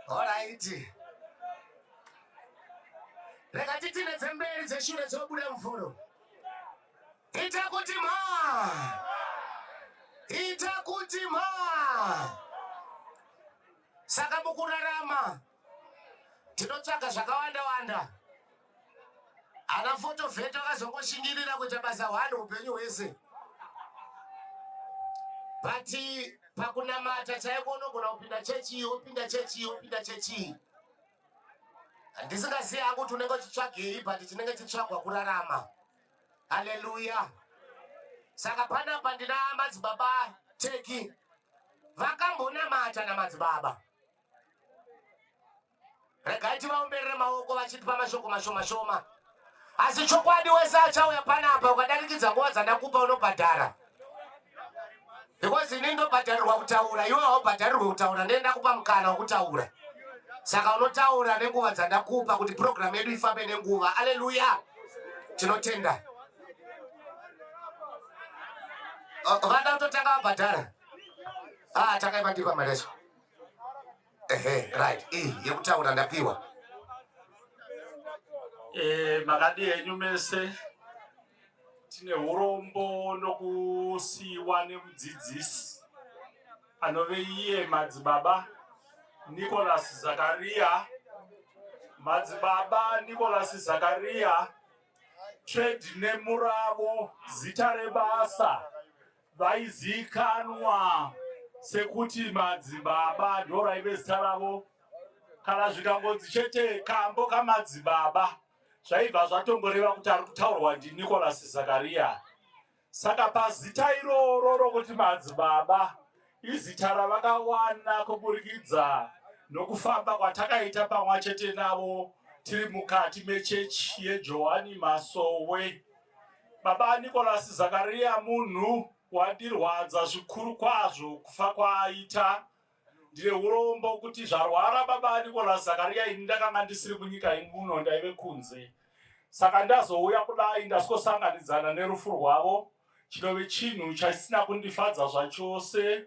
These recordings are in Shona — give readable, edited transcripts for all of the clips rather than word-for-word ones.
Alright. Rega titine dzemberi dzeshure dzobuda mufuro. Ita kuti ma. Ita kuti ma. Saka mukurarama tinotsvaga zvakawanda wanda. Ana fotovheta vakazongoshingirira kuita basa hwani upenyu hwese. But pakunamata chaiko unogona kupinda chechi iyi wopinda chechi iyi wopinda chechi iyi. Handisingazivi hangu kuti unenge uchitsvagei but chinenge chitsvagwa kurarama. Haleluya. Saka panapa ndina madzibaba Teki vakambonamata namadzibaba. Regai tivaomberere maoko vachitipa mashoko mashoma shoma. Asi chokwadi wese achauya panapa ukadarikidza nguva dzandakupa unobhadhara. Because ini ndobhadharirwa kutaura, iwe haubhadharirwe kutaura, ndiye ndakupa mukana wekutaura. Saka unotaura nenguva dzandakupa kuti program yedu ifambe nenguva. Aleluya. Tinotenda. Vada kutotanga vabhadhara. Ah, takaipa ndipa mari yacho. Ehe, right. Iyi yekutaura ndapiwa. Eh, makadii henyu mese? Tine urombo nokusiiwa nemudzidzisi anove iye madzibaba Nicholas Zakaria. Madzibaba Nicholas Zakaria, trade name ravo, zita rebasa vaizikanwa sekuti madzibaba ndoraive zita ravo. Kana zvikangonzi chete kambo kamadzibaba zvaibva zvatongoreva kuti ari kutaurwa ndiNicholas Zakaria. Saka pazita iroro rokuti madzibaba izita ravakawana kuburikidza nokufamba kwatakaita pamwe chete navo tiri mukati mechechi yeJohani Masowe. Baba Nicholas Zakaria munhu wandirwadza zvikuru kwazvo kufa kwaaita. Ndine urombo kuti zvarwara baba Nicholas Zakaria ini ndakanga ndisiri munyika imuno ndaive kunze. Saka ndazouya kudai ndasikosanganidzana nerufu rwavo chinove chinhu chisina kundifadza zvachose.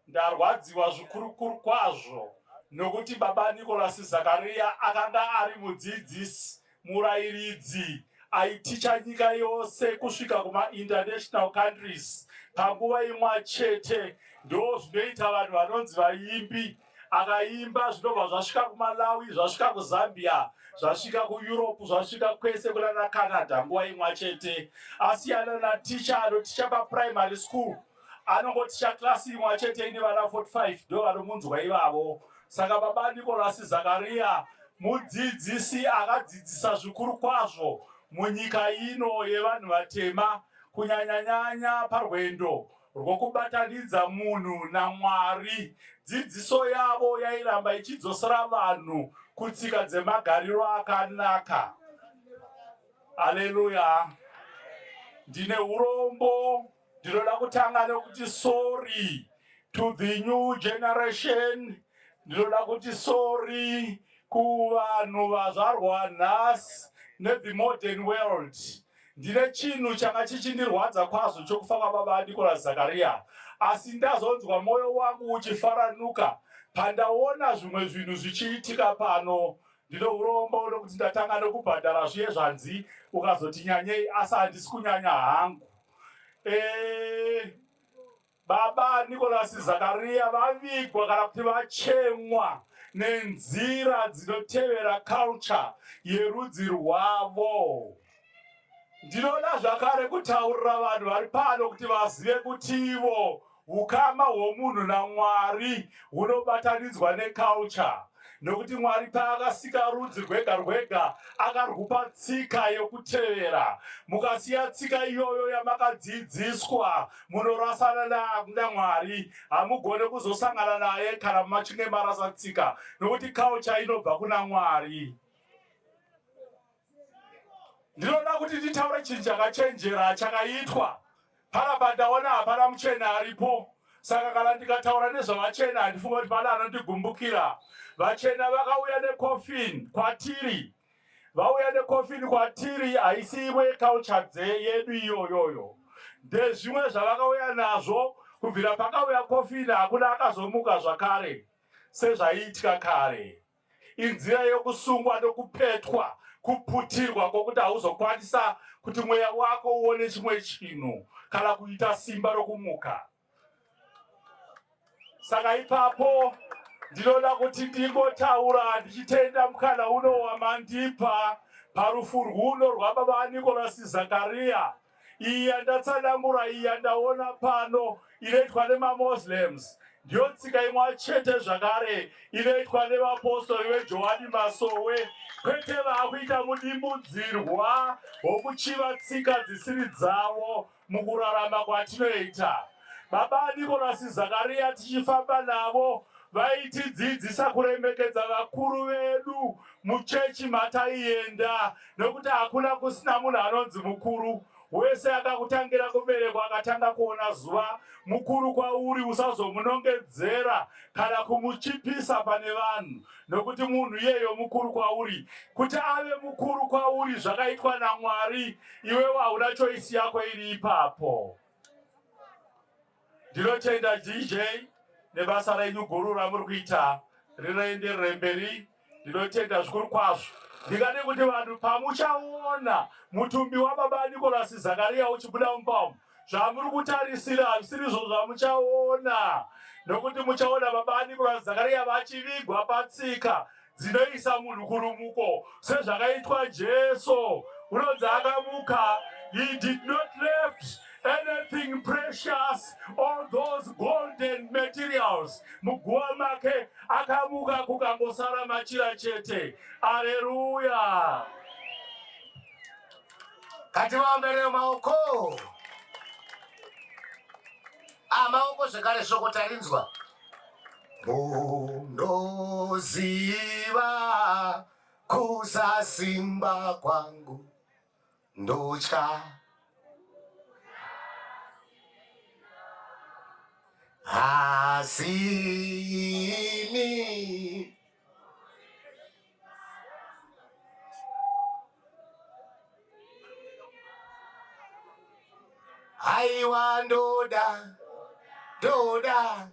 Ndarwadziwa zvikurukuru kwazvo nokuti baba Nicholas Zakaria akanga ari mudzidzisi, murairidzi aiticha nyika yose kusvika kumainternational countries panguva imwa chete. Ndo zvinoita vanhu vanonzi vaimbi. Akaimba zvinobva zvasvika kuMalawi, zvasvika kuZambia, zvasvika kuEurope, zvasvika kwese kunana Canada nguva imwa chete. Asiyana naticha anoticha paprimary school anongoticha class imwe chete ine vana 45 ndo vanomunzwa ivavo. Saka baba Nicholas Zakaria mudzidzisi akadzidzisa zvikuru kwazvo munyika ino yevanhu vatema, kunyanyanyanya parwendo rwokubatanidza munhu naMwari. Dzidziso yavo yairamba ichidzosera vanhu kutsika dzemagariro akanaka. Aleluya! Ndine urombo. Ndinoda kutanga nekuti sorry to the new generation. Ndinoda kuti sorry kuvanhu vazvarwa nhasi nethe modern world. Ndine chinhu changa chichindirwadza kwazvo chokufa kwababa Nicholas Zakaria, asi ndazonzwa mwoyo wangu uchifaranuka pandaona zvimwe zvinhu zvichiitika pano. Ndine urombo nokuti ndatanga nokubhadhara zviye zvanzi ukazoti nyanyei, asi handisi kunyanya hangu. Eh, baba Nicholas Zakaria vavigwa kana kuti vachemwa nenzira dzinotevera culture yerudzi rwavo. Ndinoda zvakare kutaurira vanhu vari pano kuti vazive kuti ivo hukama hwomunhu naMwari hunobatanidzwa neculture, nokuti Mwari paakasika rudzi rwega rwega akarwupa tsika yokutevera. Mukasiya tsika iyoyo yamakadzidziswa munorasana naMwari, hamugone kuzosangana naye kana machinge marasa tsika, nokuti culture inobva kuna Mwari. Ndinoda kuti nditaure chinhu chakachenjera chakaitwa panapa. Ndaona hapana muchena aripo, saka kana ndikataura nezvavachena handifunga kuti pane anondigumbukira. Vachena vakauya necoffin kwatiri, vauya necoffin kwatiri, haisi imwe culture yedu iyoyoyo, ndezvimwe zvavakauya nazvo. Kubvira pakauya coffin hakuna akazomuka zvakare. sezvaiitika kare. Inzira yokusungwa nokupetwa, kuputirwa kwokuti hauzokwanisa kuti mweya wako uone chimwe chinhu kana kuita simba rokumuka. Saka ipapo ndinoda kuti ndingotaura ndichitenda mukana uno wamandipa parufu rwuno rwababa Nicholas Zakaria. Iyi yandatsanangura iyi yandaona pano inoitwa nemaMoslems ndiyo tsika imwa chete zvakare inoitwa nevapostori veJohani Masowe, kwete vaakuita mudimbudzirwa wokuchiva tsika dzisiri dzavo mukurarama kwatinoita. Baba Nicholas Zakaria tichifamba navo vaitidzidzisa kuremekedza vakuru vedu muchechi mataienda nokuti hakuna kusina munhu anonzi mukuru. Wese akakutangira kuberekwa akatanga kuona zuva mukuru kwauri, usazomunongedzera kana kumuchipisa pane vanhu, nokuti munhu iyeyo mukuru kwauri. Kuti ave mukuru kwauri zvakaitwa naMwari, iwewe hauna choisi yako iri ipapo. Ndinotenda DJ nebasa renyu guru ramuri kuita rinoenderere mberi. Ndinotenda zvikuru kwazvo. Ndingade kuti vanhu pamuchaona mutumbi wababa Nicholas Zakaria uchibuda mumba umu, zvamuri kutarisira hazvisirizvo zvamuchaona, nokuti muchaona baba Nicholas Zakaria vachivigwa patsika dzinoisa munhu kurumuko sezvakaitwa Jesu. Unonzi akamuka, he did not left anything precious, all those golden materials muguva make. Akamuka kukangosara machira chete. Aleluya! Ngativaomberere maoko. Ah, maoko zvekare, shoko tarinzwa. Mundoziva kusasimba kwangu, ndotya asi ini Haiwa ndoda ndoda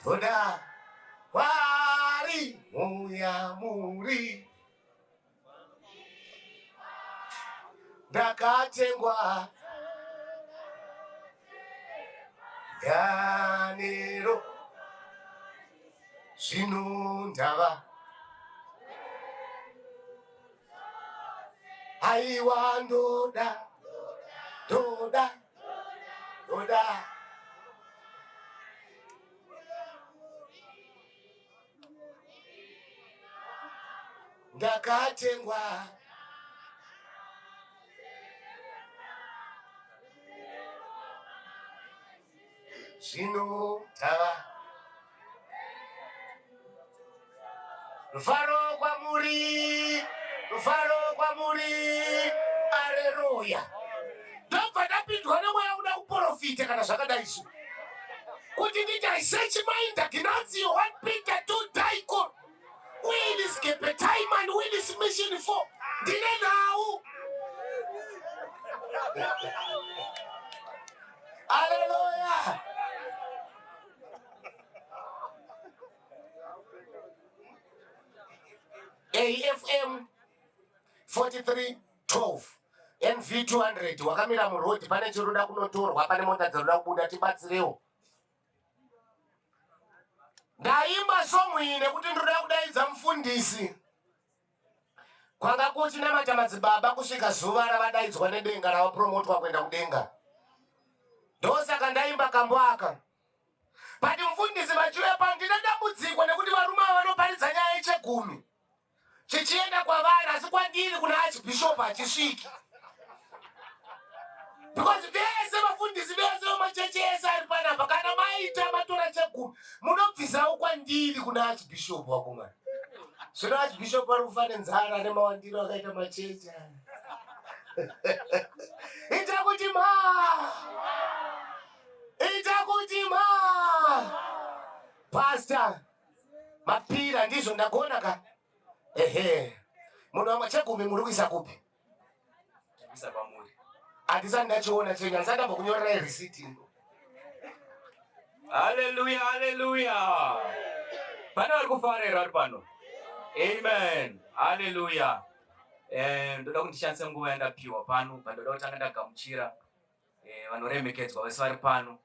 ndoda Mwari muyamuri ndakatengwa yanero zvino ndava Aiwa ndoda ndoda ndoda ndakatengwa Zvino tava rufaro kwamuri, rufaro kwamuri, areruya. Ndobva ndapindwa nemweya kuda kuporofita kana zvakadai so kuti nditi I search mind Ignazio 1 Peter 2 Daiko Willis Gepetaiman Willis Mission 4 ndine nhau. Haleluya. AFM 4312 NV 200 wakamira muroad, pane chiroda kunotorwa, pane mota dzinoda kubuda, tibatsirewo. Ndaimba song iyi nekuti ndinoda kudaidza mufundisi Kwanga kuchinamata madzibaba kusvika zuva ravadaidzwa nedenga ravapromotwa kuenda kudenga. Ndosaka ndaimba kambo aka. But mufundisi vachiuya pano ndine dambudziko nekuti varume ava vanoparidza nyaya yechegumi chichienda kwavari asi kwandiri kuna archbishop hachisviki. Because vese vafundisi vese vemachechi ese ari panapa kana maita matora chegumi munobvisawo kwandiri kuna archbishop vakomana. Zvino archbishop vari kufa nenzara nemawandiro akaita machechi aya. Ita kuti ma ita kuti ma pastor mapira ndizvo ndagona ka ehe munhu wamwe chegumi muri kuisa kupi Kuisa pamuri. Handisati ndachiona chenyu, handisati ndambokunyorerai receipt. Haleluya, haleluya. Pane vari kufara here vari pano? Amen. Hallelujah. Eh, ndoda kuti ndishandise nguva yandapiwa pano, but ndoda kutanga ndagamuchira eh, vanoremekedzwa vese vari pano.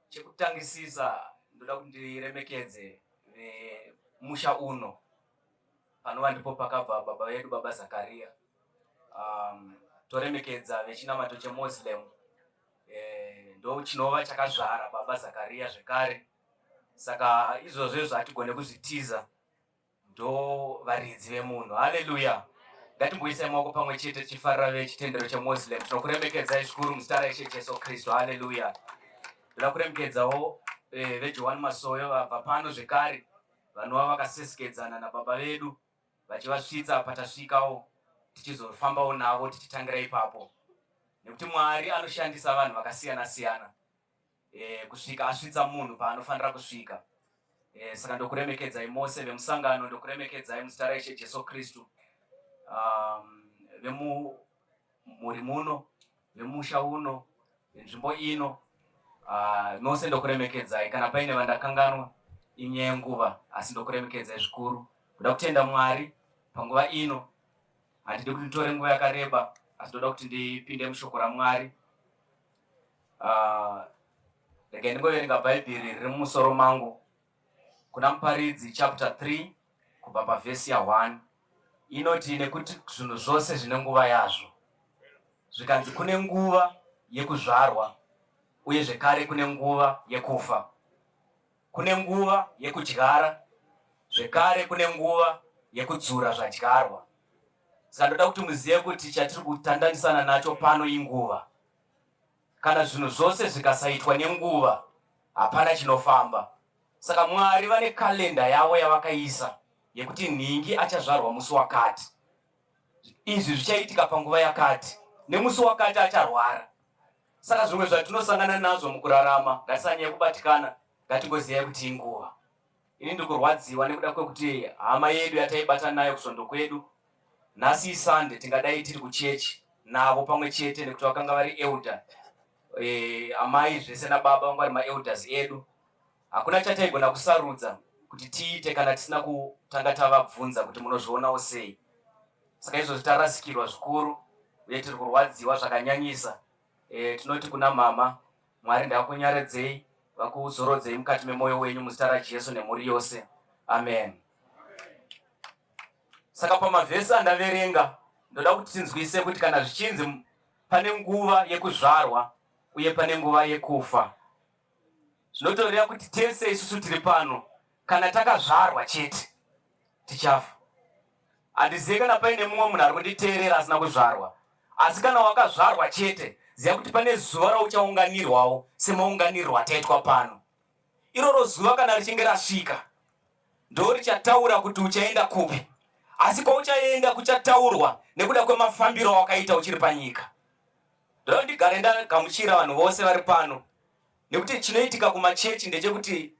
Chekutangisisa ndoda kuti ndiremekedze vemusha uno panova ndipo pakabva baba vedu baba Zakaria. Um, toremekedza vechinamato cheMoslem eh, ndo chinova chakazvara baba Zakaria zvekare. Saka izvozvo izvo hatigone kuzvitiza ndo varidzi vemunhu. Haleluya! Ngatimboisai maoko pamwe chete tichifarira vechitendero cheMoslem. Tinokuremekedzai zvikuru muzita raIshe Jesu Kristu. Haleluya! Ndoda kuremekedzawo eh, veJohani Masoyo vabva pano zvekare vanova vakasesekedzana nababa vedu vachivasvitsa patasvikawo tichizofambawo navo tichitangira ipapo nekuti Mwari anoshandisa vanhu vakasiyana siyana e, kusvika asvitsa munhu paanofanira kusvika e, saka ndokuremekedzai mose vemusangano ndokuremekedzai muzita raIshe Jesu Kristu um, vemumhuri muno vemusha uno venzvimbo ino uh, mose ndokuremekedzai kana paine vandakanganwa inyaya yenguva asi ndokuremekedzai zvikuru ndoda kutenda Mwari panguva ino handidi kuti nditore nguva yakareba asi ndoda kuti ndipinde mushoko raMwari Ah, regai ndingoverenga bhaibheri riri mumusoro mangu kuna muparidzi chapter 3 kubva pavhesi ya1 inoti nekuti zvinhu zvose zvine nguva yazvo zvikanzi kune nguva yekuzvarwa uye zvekare kune nguva yekufa kune nguva yekudyara zvekare kune nguva yekudzura zvadyarwa saka ndoda kuti muzive kuti chatiri kutandanisana nacho pano inguva Kana zvinhu zvose zvikasaitwa nenguva, hapana chinofamba. Saka Mwari vane kalenda yavo yavakaisa yekuti nhingi achazvarwa musi wakati. Izvi zvichaitika panguva yakati, nemusi wakati acharwara. Saka zvimwe zvatinosangana nazvo mukurarama ngatisanyanye kubatikana, ngatingoziyai kuti inguva. Ini ndikurwadziwa nekuda kwekuti hama yedu yataibata nayo kusvondo kwedu Nhasi iSunday tingadai tiri kuchechi navo pamwe chete nekuti vakanga vari elder e, amai zvese nababa vanga vari maelders edu. Hakuna chataigona kusarudza kuti tiite kana tisina kutanga tavabvunza kuti munozvionawo sei. Saka izvozvi tarasikirwa zvikuru uye tiri kurwadziwa zvakanyanyisa. E, tinoti kuna mama Mwari ndakunyaradzei vakuzorodzei mukati memoyo wenyu muzita raJesu nemhuri yose. Amen. Saka pamavhesi andaverenga ndoda kuti tinzwise kuti kana zvichinzi pane nguva yekuzvarwa uye pane nguva yekufa, zvinotoreva kuti tese isusu tiri pano kana takazvarwa chete tichafa. Handizive kana paine mumwe munhu ari kunditeerera asina kuzvarwa, asi kana wakazvarwa chete ziva kuti pane zuva rauchaunganirwawo semaunganirwo ataitwa pano. Iroro zuva kana richinge rasvika ndorichataura kuti uchaenda kupi, asi kwauchaenda kuchataurwa nekuda kwemafambiro awakaita uchiri panyika. Ndoda ndigare ndagamuchira vanhu vose vari pano, nekuti chinoitika kumachechi ndechekuti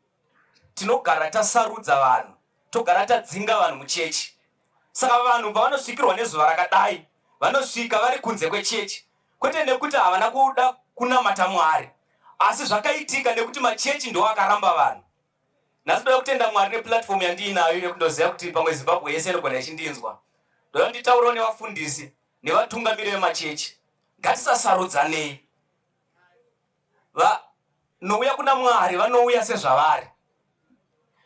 tinogara tasarudza vanhu, togara tadzinga vanhu muchechi. Saka vanhu pavanosvikirwa nezuva rakadai, vanosvika vari kunze kwechechi, kwete nekuti havana kuda kunamata Mwari, asi zvakaitika nekuti machechi ndiwo akaramba vanhu. Nhasi ndoda kutenda Mwari neplatform yandiinayo yekuti ndoziva kuti pamwe Zimbabwe yese inogona ichindinzwa. Ndoda nditaurawo nevafundisi nevatungamiri vemachechi. Ngatisasarudzanei. Vanouya kuna Mwari vanouya sezvavari.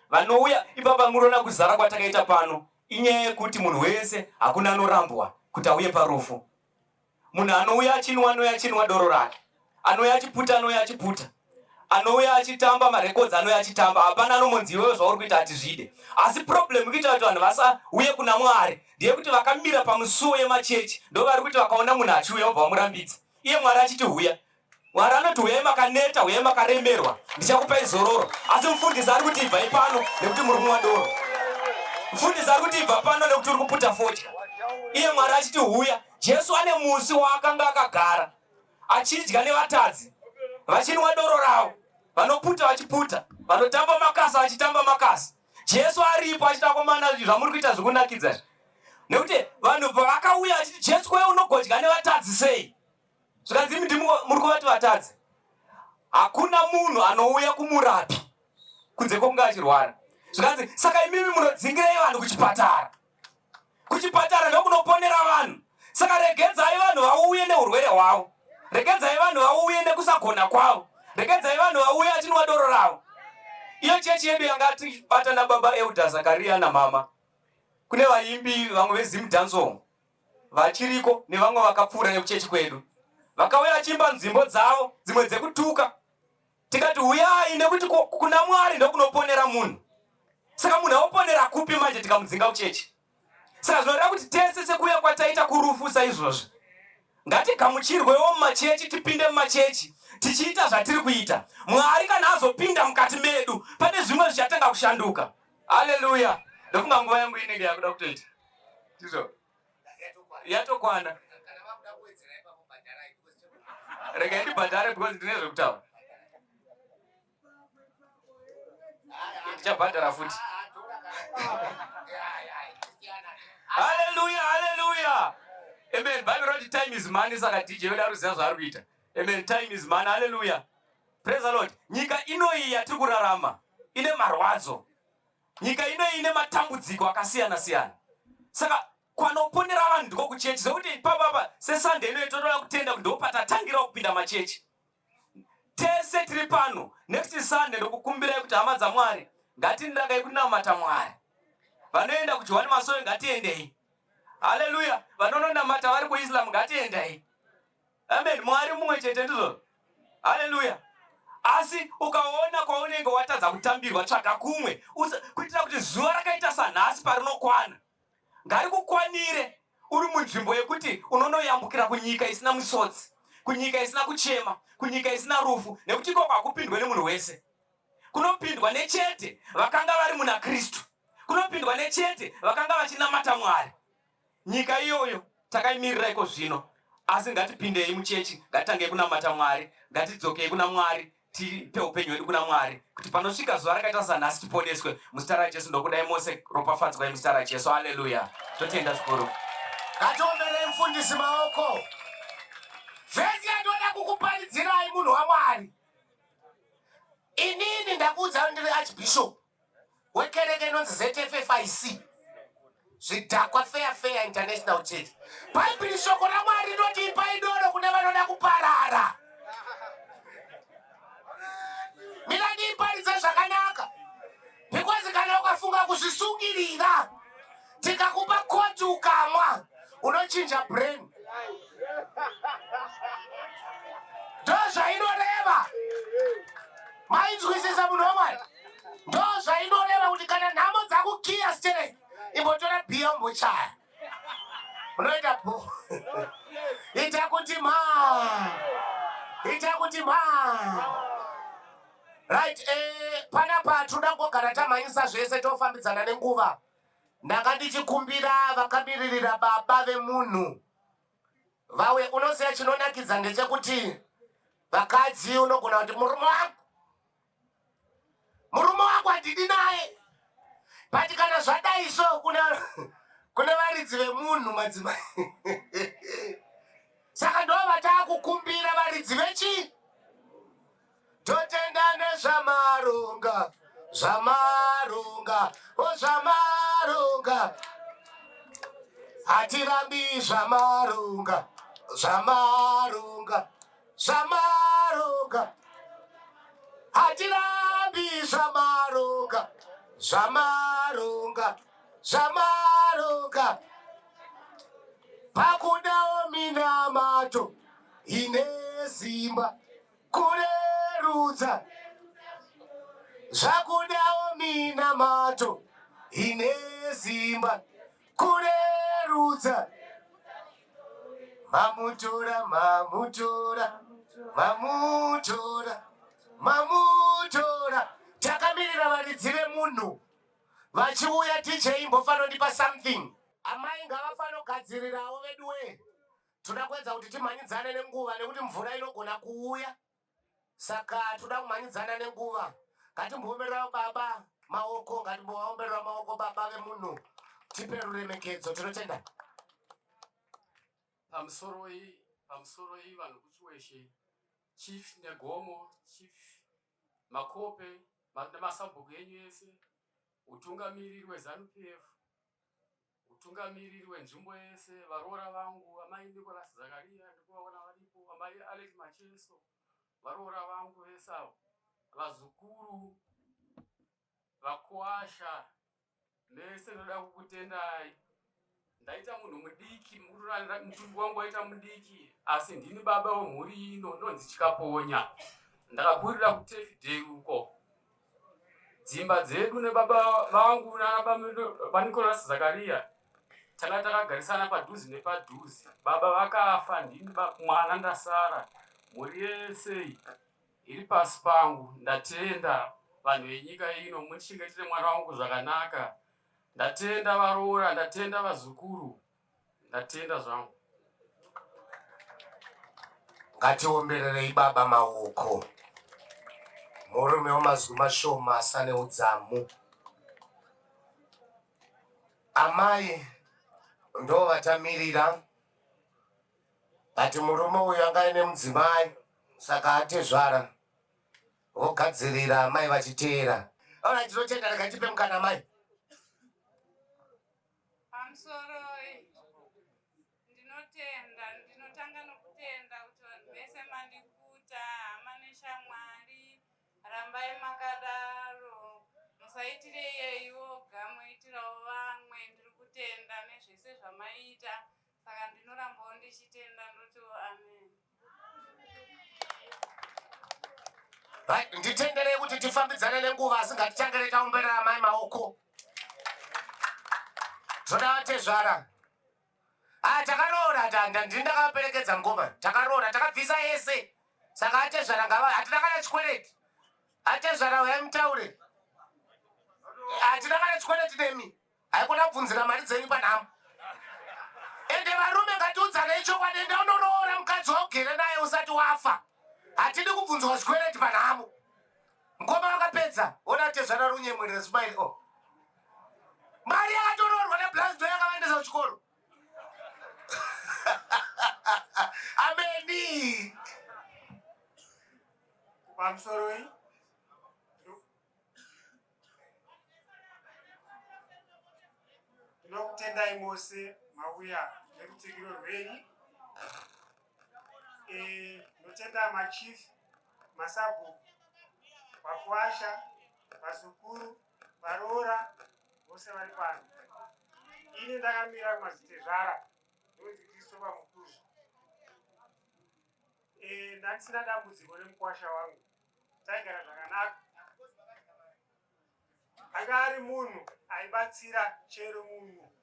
Vanouya ipapa munoona kuzara kwatakaita pano inyaya yekuti munhu wese hakuna anorambwa kuti auye parufu. Munhu anouya achinwa anouya achinwa doro rake, anouya achiputa anouya achiputa, anouya achitamba marekodzi anouya achitamba. Hapana anomonzi iwewe zvauri kuita hatizvide. Asi problem ikuita kuti vanhu vasauye kuna Mwari ndeyekuti vakamira pamusuwo yemachechi ndo vari kuti vakaona munhu achiuya vobva vamurambidza, iye Mwari achiti huya. Mwari anoti huyai makaneta, huyai makaremerwa, ndichakupai zororo. Asi mufundisi ari kuti ibvai pano nekuti muri kumwa doro. Mufundisi ari kuti ibva pano nekuti uri kuputa fodya. Iye Mwari achiti huya. Jesu ane musi waakanga akagara achidya nevatadzi vachinwa doro ravo, vanoputa vachiputa, vanotamba makasa vachitamba makasa. Jesu aripo achiti akomana, zvamuri kuita zvikunakidza izvi, nekuti vanhu pavakauya achiti Jesu kwewe unogodya nevatadzi sei? Zvikanzi imi ndimi muri kuvati vatadzi. Hakuna munhu anouya kumurapi kunze kwokunge achirwara. Zvikanzi saka imimi munodzingirei vanhu kuchipatara? Kuchipatara ndokunoponera vanhu. Saka regedzai vanhu vauye neurwere hwavo, regedzai vanhu vauye nekusagona kwavo, regedzai vanhu vauye achinwa doro ravo. Iyo chechi yedu yanga tibata nababa Elder Zakaria namama, kune vaimbi vamwe veZim Dancehall vachiriko nevamwe vakapfuura nekuchechi kwedu, vakauya vachiimba nzimbo dzavo dzimwe dzekutuka. Tikati huyai nekuti kuna Mwari ndokunoponera munhu. Saka munhu aoponera kupi manje tikamudzinga kuchechi? Saka zvinoreva kuti tese sekuuya kwataita kurufu saizvozvi, ngatigamuchirwewo mumachechi, tipinde mumachechi tichiita zvatiri kuita. Mwari kana azopinda mukati medu, pane zvimwe zvichatanga kushanduka. Haleluya! Ndofunga nguva yangu inenge yakuda kutoita ndizvo, yatokwana. Regai ndibhadhare because ndine zvekutaura. Ndichabhadhara futi. Haleluya, haleluya. Amen. Bible roti time is money, saka DJ wedu ari kuziva zvaari kuita. Amen. Time is money. Haleluya. Praise the Lord. Nyika inoyi yatiri kurarama ine marwadzo. Nyika inoyi ine matambudziko akasiyana siyana. Saka kwanoponera vanhu ndiko kuchechi, zvekuti ipapapa seSunday inoyi totoda kutenda kuti ndopatatangirawo kupinda machechi. Tese tiri pano next Sunday ndokukumbirai kuti hama dzaMwari ngatindakai kunamata Mwari. Vanoenda kuJohani Masowe ngatiendei. Haleluya. Vanononamata vari kuIslam ngatiendei. Amen. Mwari mumwe chete ndizvo. Haleluya. Asi ukaona kwaunenge watadza kutambirwa, tsvaga kumwe, kuitira kuti zuva rakaita sanhasi parinokwana ngarikukwanire uri munzvimbo yekuti unonoyambukira kunyika isina misodzi, kunyika isina kuchema, kunyika isina rufu, nekuti ikoko hakupindwe nemunhu wese. Kunopindwa nechete vakanga vari muna Kristu, kunopindwa nechete vakanga vachinamata Mwari. Nyika iyoyo takaimirira iko zvino, asi ngatipindei muchechi, ngatitangei kunamata Mwari, ngatidzokei kuna Mwari, tipe upenyu hwedu kuna Mwari, kuti panosvika zuva rakaita sanhasi tiponeswe muzita raJesu. Ndokudai mose, ropafadzwai muzita raJesu. Haleluya. Totenda zvikuru. Ngatiomberei mufundisi maoko. Vhesi yandoda kukuparidzirai munhu waMwari. Inini ndakuudza ndiri archbishop wekereke inonzi ZFFIC, zvidhakwa Fair Fair International Church. Bhaibheri shoko raMwari rinoti ipai doro kune vanoda kuparara. Mina ndiiparidze zvakanaka because kana ukafunga kuzvisungirira tikakupa koti ukamwa unochinja brain. Ndozvainoreva. Mainzwisisa munhu waMwari? Ndozvainoreva kuti kana nhamo dzakukiya stereki, imbotora bhiya umbochaya, unoita bo ita kuti ma ita kuti ma right. Panapa tinoda kugara tamhanyisa zvese tofambidzana nenguva. Ndanga ndichikumbira vakamiririra baba vemunhu vawe. Unoziva chinonakidza ndechekuti vakadzi unogona kuti murume wangu, murume wangu handidi naye, but kana zvadai so kune varidzi vemunhu madzimai. Saka ndo vataakukumbira varidzi vechi. Totenda nezvamaronga, zvamaronga, o zvamaronga, hatirambi zvamaronga, zvamaronga, zvamaronga, hatirambi zvamaronga, zvamaronga, zvamaronga. Pakudawo minamato ine simba kurerutsa zvakudawo minamato ine simba kurerutsa. Mamutora, mamutora, mamutora, mamutora. Takamirira varidzi vemunhu vachiuya. DJ imbofanondipa something. Amai ngavafanogadzirirawo veduwe. Toda kuedza kuti timhanyidzane nenguva nekuti mvura inogona kuuya, saka toda kumhanyidzana nenguva. Ngatimboomberera baba maoko, ngatimbovaomberera maoko baba vemunhu, tipe ruremekedzo. Tinotenda. Pamusoroi, pamusoroi vanhu kuChiweshe, Chief Negomo, Chief Makope nemasabhuku enyu ese. Utungamiriri weZanu PF, utungamiriri wenzvimbo yese, varoora vangu, amai Nicholas Zakaria ndikuvaona varipo, amai Alex Macheso, varoora vangu vese avo, vazukuru, vakuwasha mese ndoda kukutendai. Ndaita munhu mudiki, mutumbi wangu waita mudiki, asi ndini baba wemhuri ino, ndonzi Chikaponya. Ndakakurira kuTefidei uko. Dzimba dzedu nebaba vangu nanaVaNicholas Zakaria tanga takagarisana padhuze nepadhuze. Baba vakafa, ndini mwana ndasara. Mhuri yese iri pasi pangu. Ndatenda vanhu venyika ino, muchengetire mwana wangu zvakanaka. Ndatenda varoora, ndatenda vazukuru, ndatenda zvangu. Ngatiombererei baba maoko. Murume wemazwi mashoma asane udzamu. Amai ndo vatamirira but murume uyu anga aine mudzimai saka atezvara vogadzirira amai vachiteera. Alright, tinotenda rega tipe mukana amai. Pamusoroi, ndinotenda, ndinotanga nokutenda kuti vanhu vese mandikuta, hama neshamwari, rambai makadaro, musaitire iyeyi woga, muitirawo vamwe. Ndiri kutenda nezvese zvamaita, saka ndinorambawo ndichitenda, ndotiwo amen. Right, nditenderei kuti tifambidzane nenguva asi ngatitangire taomberera amai maoko. Toda vatezvara. Ah, takaroora tanda ndini ndakavaperekedza mukoma. Takaroora takabvisa yese. Saka atezvara ngava hatina kana chikwereti. Atezvara uyai mutaure. Hatina kana chikwereti nemi. Haikona kubvunzira mari dzenyu panhamo. Ende varume ngatiudzanei chokwadi, enda unoroora mukadzi waugere naye usati wafa. Hatidi kubvunzwa zvikwereti panhamo. Mukoma vakapedza, ona tezvara runyemwerera smile oh. Mari yakatoroorwa naBlaz ndo yakavaendesa kuchikoro. Ameni. Pamusoroi Ndinokutendai mose mauya nerutsigiro rwenyu. Eh, ndinotenda machief, masabhuku, vakwasha, vazukuru, varoora vose vari pano. Ini ndakamira kumadzitezvara ndonzi Christopher Mukuru. Eh, ndandisina dambudziko nemukwasha wangu, taigara zvakanaka. Anga ari munhu aibatsira chero munhu.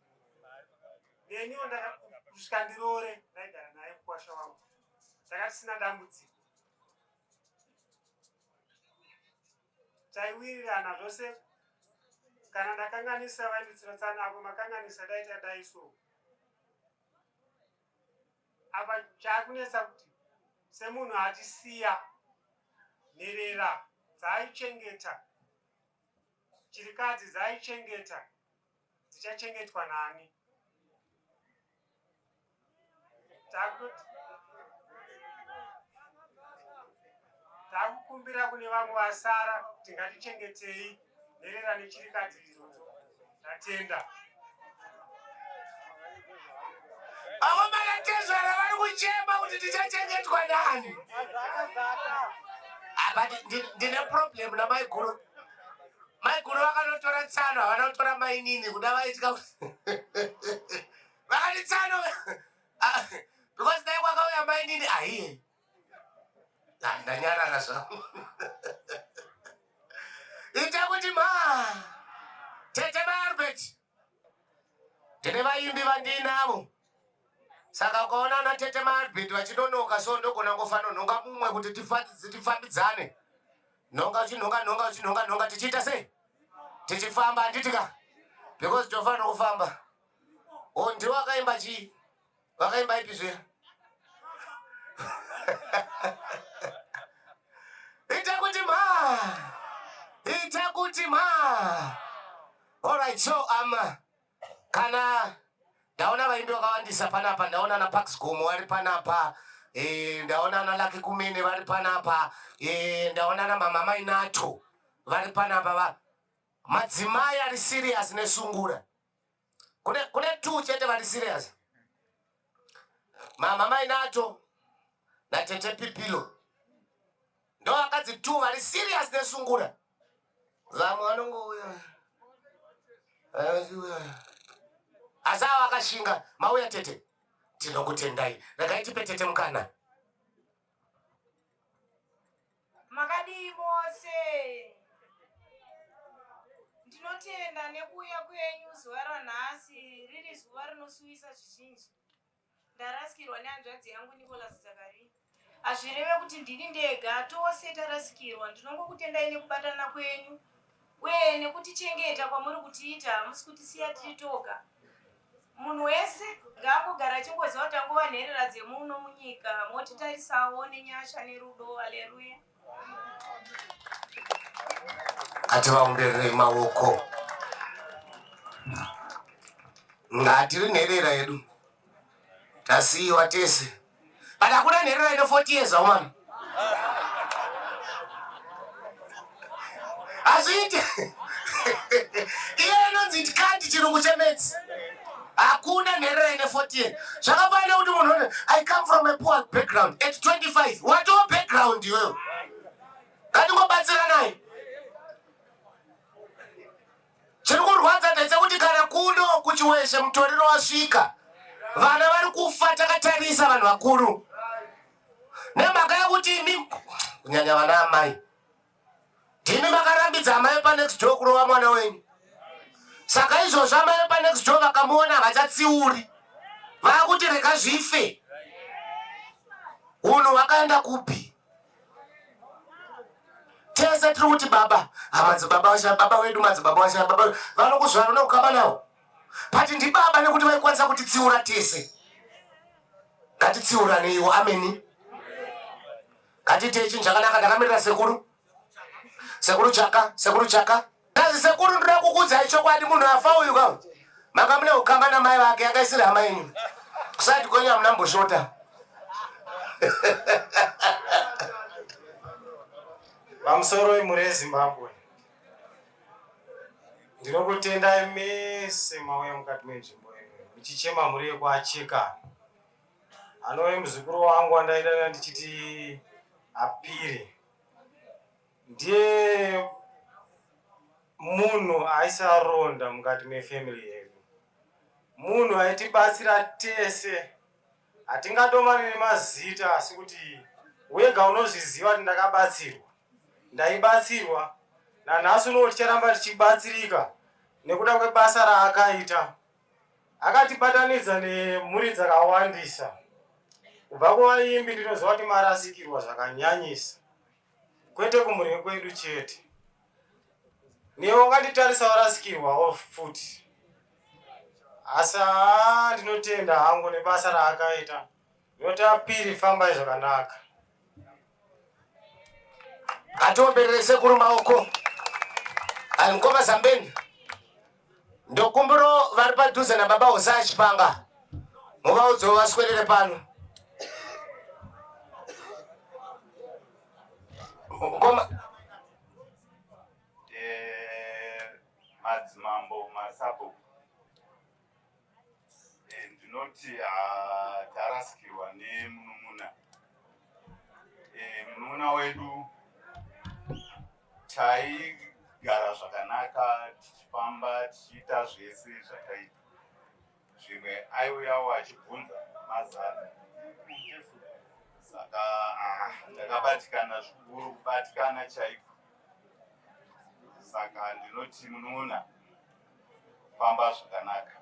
Neniwo kusvika ndiroore ndaigara naye mukwasha wangu, saka tisina dambudziko, taiwirirana zvose. Kana ndakanganisa vainditsiratsana, apo makanganisa daita dai so. Apa chaakunetsa kuti semunhu atisiya nherera dzaaichengeta, chirikadzi dzaaichengeta dzichachengetwa nani? Takukumbira kune vamwe vasara kuti ngatichengetei nherera nechirikadzi idzodzo. Ndatenda. Vakomana tezvara vari kuchema kuti tichachengetwa nani? Apa ndine problem namaiguru. Maiguru vakanotora tsano, havana kutora mainini kuda vaitya. Vakati tsano ah, because dai kwakauya mainini ahiye. Ah, ndanyarara zvangu. Ita kuti ma tete maAlbert ndine vaimbi vandiinavo saka ukaona ana tete maAlbert vachinonoka so ndogona ngofanonhonga mumwe kuti tifambidzane nhonga uchinhonga nhonga uchinhonga nhonga tichiita sei tichifamba handiti ka because tofanira kufamba o ndiwo akaimba chii vakaimba ipi zviya ita kuti ma ita kuti ma alright so um kana ndaona vaimbi vakawandisa panapa ndaona na Pax Gomo vari panapa e, ndaona na Lucky Kumene vari panapa e, ndaona na Mama Mainato vari panapa va. Madzimai ari serious nesungura. Kune kune two chete vari serious. Mama Mainato natete Pipilo. Ndo vakadzi two vari serious nesungura. Vamwe vanongouya. Asi ava vakashinga mauya tete. Tinokutendai. Regai tipe tete mukana. Makadii mose? Ndinotenda nekuuya kwenyu zuva ranhasi riri zuva rinosuwisa zvizhinji. Ndarasikirwa nehanzvadzi yangu Nicholas Zakaria. Hazvireve kuti ndini ndega, tose tarasikirwa. Ndinongokutendai nekubatana kwenyu uye nekutichengeta kwamuri kutiita, hamusi kutisiya tiri toga. Munhu wese ngaangogara achingoziva kuti tangova nherera dzemuno munyika, motitarisawo nenyasha nerudo. Aleruya. Ngativaombererei maoko. Ngatiri nherera yedu, tasiyiwa tese. But hakuna nherera ine 40 years aumana. Hazviite. Iyo inonzi it can't chirungu chemedzi. Hakuna nherera ine 40 years. Zvakafanana kuti munhu I come from a poor background at 25. Watoo background iwewe. Ngatingobatsiranai. Chiri kurwadza ndechekuti kana kuno kuChiweshe mutoriro wasvika, vana vari kufa takatarisa vanhu vakuru nemhaka yekuti imi kunyanya vana amai ndimi makarambidza amai panext door kurova mwana wenyu. Saka izvozvo amai panext door vakamuona havachatsiuri, vakuti rega zvife. Hunhu hwakaenda kupi? Tese tiri kuti baba madzibaba vashaya baba wedu madzibaba vashaya baba vanokuzvara unokukama nawo but ndibaba nekuti vaikwanisa kutitsiura tese. Ngatitsiuraneiwo, ameni. Ngatiitei chinhu chakanaka. Ndakamirira sekuru, sekuru Chaka, sekuru Chaka. Kazi sekuru ndoda kukuudzai chokwadi munhu afa uyu ka manga mune ukama namai vake yakaisira hama yenyu kusati kwenyu hamuna mboshota. Pamusoro wemhuri yeZimbabwe, ndinokutendai mese mauya mukati menzvimbo ino muchichema mhuri yekwaChekana. Anove muzukuru wangu wandaidana ndichiti apire Ndiye munhu aisaronda mukati mefamily yedu, munhu aitibatsira tese. Hatingadomani nemazita asi kuti wega unozviziva kuti ndakabatsirwa, ndaibatsirwa. Nanhasi unowo ticharamba tichibatsirika nekuda kwebasa raakaita. Akatibatanidza nemhuri dzakawandisa. Kubva kuvaimbi ndinoziva kuti marasikirwa zvakanyanyisa. Kwete kumhuri yekwedu chete. Newe unganditarisa warasikirwawo futi. Asi haa ndinotenda hangu nebasa raakaita. Ndinoti apiri fambai zvakanaka. Ngatiomberere sekuru maoko. Ayi mukoma Zambeni. Ndokumbiro vari padhuze nababa Hosea Chipanga. Muvaudzewo vaswedere pano. Mukoma eh, madzimambo masabhuku eh, ndinoti ah, tarasikirwa nemunun'una eh, munun'una wedu Taigara zvakanaka tichifamba tichiita zvese zvataita. Zvimwe aiuyawo achibvunza mazano. Saka ah, ndakabatikana zvikuru, kubatikana chaiko. Saka ndinoti munun'una famba zvakanaka.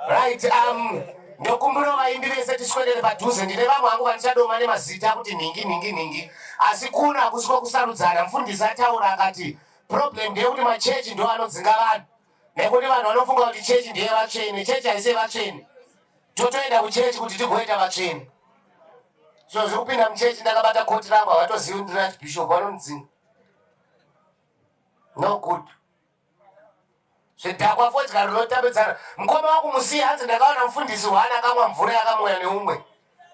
Right, um, ndokumbira vaimbi vese tiswedere padhuze. Ndine vamwe hangu vandichadoma nemazita akuti nhingi nhingi nhingi, asi kuno hakusi kwekusarudzana. Mufundisi ataura akati problem ndeyekuti machechi ndo anodzinga vanhu nekuti vanhu vanofunga kuti chechi ndeye vatsvene. Chechi haisi yevatsvene, totoenda kuchechi kuti tigoita vatsvene. So zvekupinda muchechi ndakabata koti rangu havatozivi ndiri archbishop, vanondidzinga. No good. Zvidhakwa fodya rinotambidzana. Mukoma wangu musiye hanzi ndakaona mufundisi hwana akamwa mvura yakamwaya neumwe.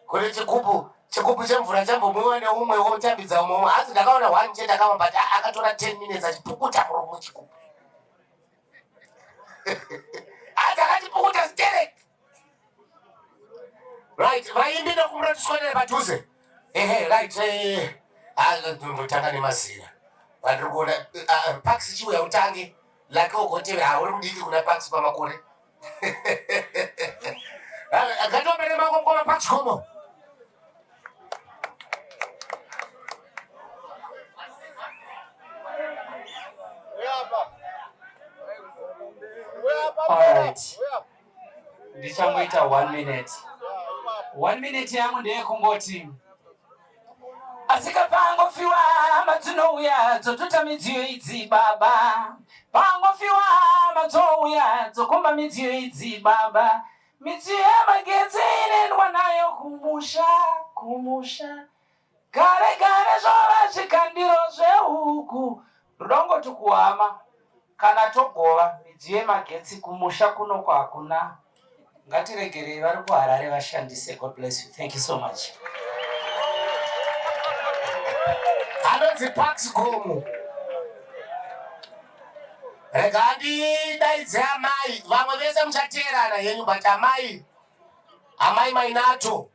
Kune chikupu. Chigubhu chemvura chambomwiwa neumwe wotambidza umwe. Hanzi ndakaona one chete akamwa but akatora 10 minutes achipukuta muromo chigubhu. Hanzi akachipukuta sterek. Right, vaimbi ndokumbira tiswedere padhuze. Ehe, right. Eh, ah, ndotanga nemazira. Vandiri kuona eh, ah, Pax chiuya utange. Like ugotevera, hauri mudiki kuna Pax pamakore. Ngatiomere maoko mukoma Pax Komo. All right. Ndichangoita one minute. One minute yangu ndeyekungoti asika pangofiwa hama dzinouya dzotuta midziyo idzi baba pangofiwa hama dzouya dzokomba midziyo idzi baba midziyo yemagetsi inoendwa nayo kumusha kumusha Gare gare zvova zvikandiro zvehuku. Rudongoti kuhama kana togova midziyo yemagetsi kumusha kunoko hakuna. Ngatiregerei vari kuHarare vashandise. God bless you. Thank you so much. Anonzi Pax Gomo. Rega ndidaidze amai, vamwe vese muchateerana henyu but amai, amai Mainato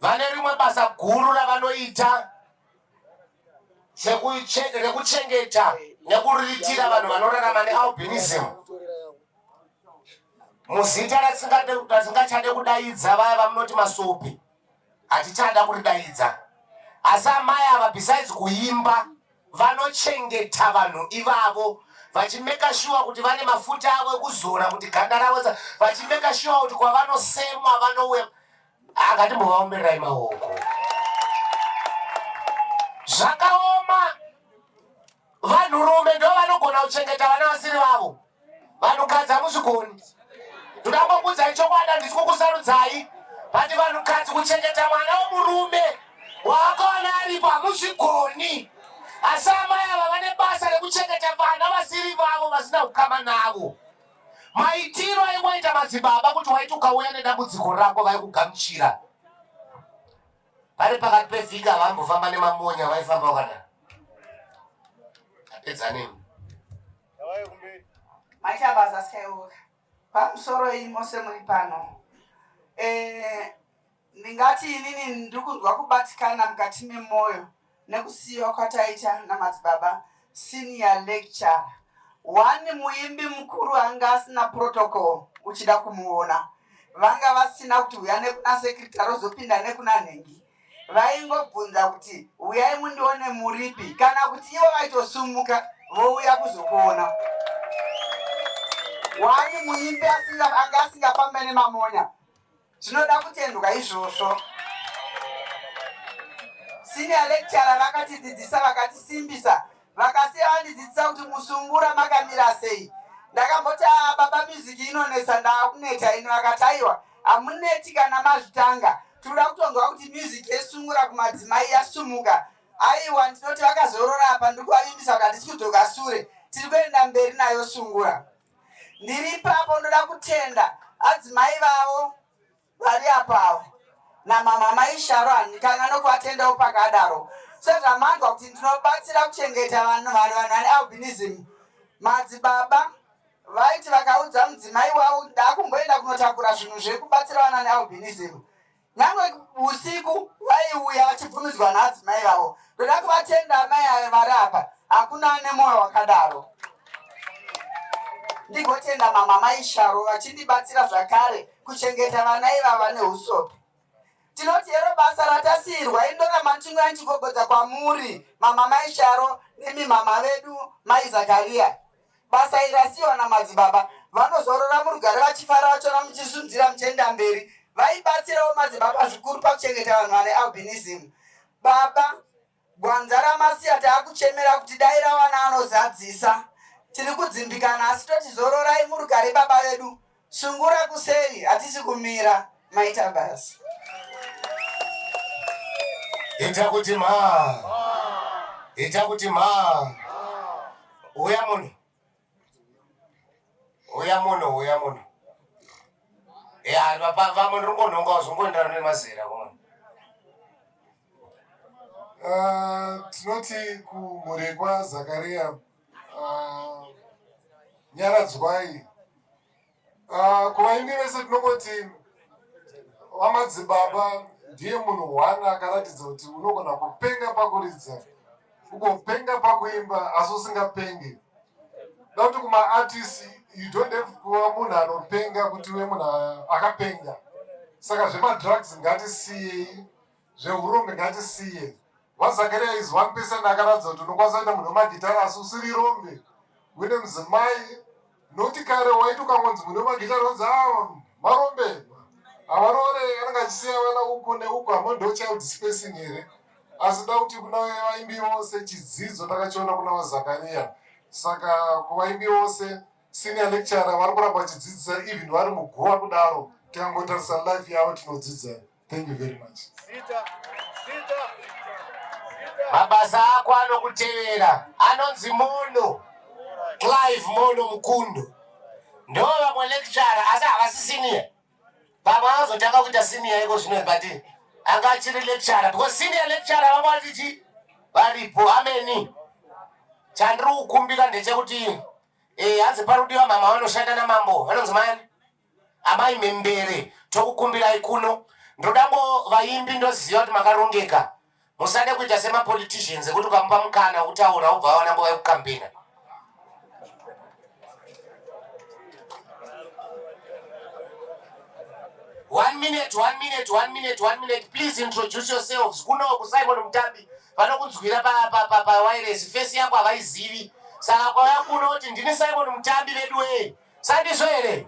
Vane rimwe basa guru ravanoita rekuchengeta nekuriritira vanhu vanorarama nealbinism muzita ratisingachade kudaidza vaya vamunoti masopi hatichada kuridaidza asi amai ava besides kuimba vanochengeta vanhu ivavo vachimeka shuwa kuti vane mafuta avo ekuzora kuti ganda ravo vachimeka shuwa kuti kwavanosemwa vanouya Ngatimbovaombererai maoko. Zvakaoma. Vanhurume ndo vanogona kuchengeta vana vasiri vavo. Vanhukadzi hamuzvigoni. Ndoda kungokuudzai chokwadi, handisi kukusarudzai. But vanhukadzi kuchengeta mwana wemurume waakawana aripo hamuzvigoni. Asi amai ava vane basa rekuchengeta vana vasiri vavo vasina ukama navo. Maitiro aingoita madzibaba kuti waiti ukauya nedambudziko rako vaikugamuchira. Vari pakati pevhiki havambofamba nemamonya vaifamba vakadaro. Apedza nemi. Maita basa Skywalker. Pamusoro iyi mose muri pano. Eh, Ndingati inini ndiri kunzwa kubatikana mukati memoyo nekusiiwa kwataita namadzibaba senior lecturer. One muimbi mukuru anga asina protocol uchida kumuona. Vanga vasina kuti huya nekuna secretary ozopinda nekuna nhingi. Vaingobvunza kuti huyai mundione muripi kana kuti ivo vaitosumuka vouya kuzokuona. One muimbi asinga anga asingafambe nemamonya. Zvinoda kutendwa izvozvo. Senior lecturer vakatidzidzisa vakatisimbisa vakasiya vandidzidzisa kuti musungura makamira sei. Ndakamboti ah, baba music inonetsa ndaakuneta ini vakati aiwa hamuneti kana mazvitanga. Tinoda kutonzwa kuti music yesungura kumadzimai yasumuka. Aiwa ndinoti vakazorora apa ndiri kuvavimbisa kuti handisi kudzoka sure tiri kuenda mberi nayo sungura. Ndiri ipapo ndoda kutenda adzimai vavo vari apo avo namama mai Sharo handikanga nokuvatendawo pakadaro sezvamanzwa kuti ndinobatsira kuchengeta vanhu vanhu vanhu vane albinism madzibaba vaiti vakaudza mudzimai wavo ndakumboenda kunotakura zvinhu zvekubatsira vana nealbinism Nyangwe usiku vaiuya vachibvumidzwa naadzimai vavo. Ndoda kuvatenda amai ava vari apa, hakuna ane mwoyo wakadaro. Ndigotenda mama mai Sharo vachindibatsira zvakare kuchengeta vana ivava nehusope. Tinoti hero basa ratasiirwa indoramba ndichingoya ndichigogodza kwamuri mama mai Sharo nemi mama vedu mai Zakaria. Basa iri rasiiwa namadzibaba vanozorora murugare vachifara vachiona muchisunzira muchienda mberi. Vaibatsirawo madzibaba zvikuru pakuchengeta vanhu vane albinism. Baba, gwanza ramasiya taakuchemera kuti dai rawana anozadzisa. Tiri kudzimbikana asi toti zororai murugare baba vedu. Sungura kuseri hatisi kumira. Maita basa. Ita kuti mhaa. Ita kuti mhaa. Uya munhu. Uya munhu, uya munhu. Ya, vamwe ndiri kungonhonga uzongoenderana nemazera komana. Tinoti kumhuri kwaZakaria uh, nyaradzwai. Kuvaimbi vese tinongoti vamadzibaba ndiye munhu one akaratidza kuti unogona kupenga pakuridza ugopenga pakuimba asi usingapenge. Da kuti kumaartist you don't have kuva munhu anopenga kuti uve munhu akapenga. Saka zvemadrugs ngatisiyei, zvehurombe ngatisiye. VaZakaria is one person akaratidza kuti unokwanisa kuita munhu wemagitare asi usiri rombe, uine mudzimai. Nokuti kare waiti ukangonzi munhu wemagitare wanzi ah, marombe havaroore, anenge achisiya vana uku neuku, hama ndo child spacing here? Asi da kuti kuna vaimbi vose chidzidzo takachiona kuna vaZakaria. Saka kuvaimbi vose, senior lecturer vari kuramba vachidzidzisa even vari muguva kudaro, tikangotarisa life yavo tinodzidza. Thank you very much. Mabasa ako anokutevera anonzi Mono Clive Mono Mukundu, ndo vamwe lecturer asi havasi senior. Vamwe vazotanga kuita senior iko zvino, but anga achiri lecturer because senior lecturer vamwe vatichi varipo ameni. Chandiri kukumbira ndechekuti hanzi parudiwa mama vanoshanda namambo vanonzi mayani Amai Mhembere, tokukumbirai kuno. Ndoda ngo vaimbi ndoziva kuti makarongeka. Musade kuita semapoliticians ekuti ukamupa mukana wekutaura ubva wawana nguva yekukambena. One minute, one minute, one minute, one minute. Please introduce yourselves. Kuno kuSimon Mutambi vanokunzwira pa pa pa pa wireless face yako havaizivi. Saka kwauya kuno kuti ndini Simon Mutambi veduwee. Sandizvo here?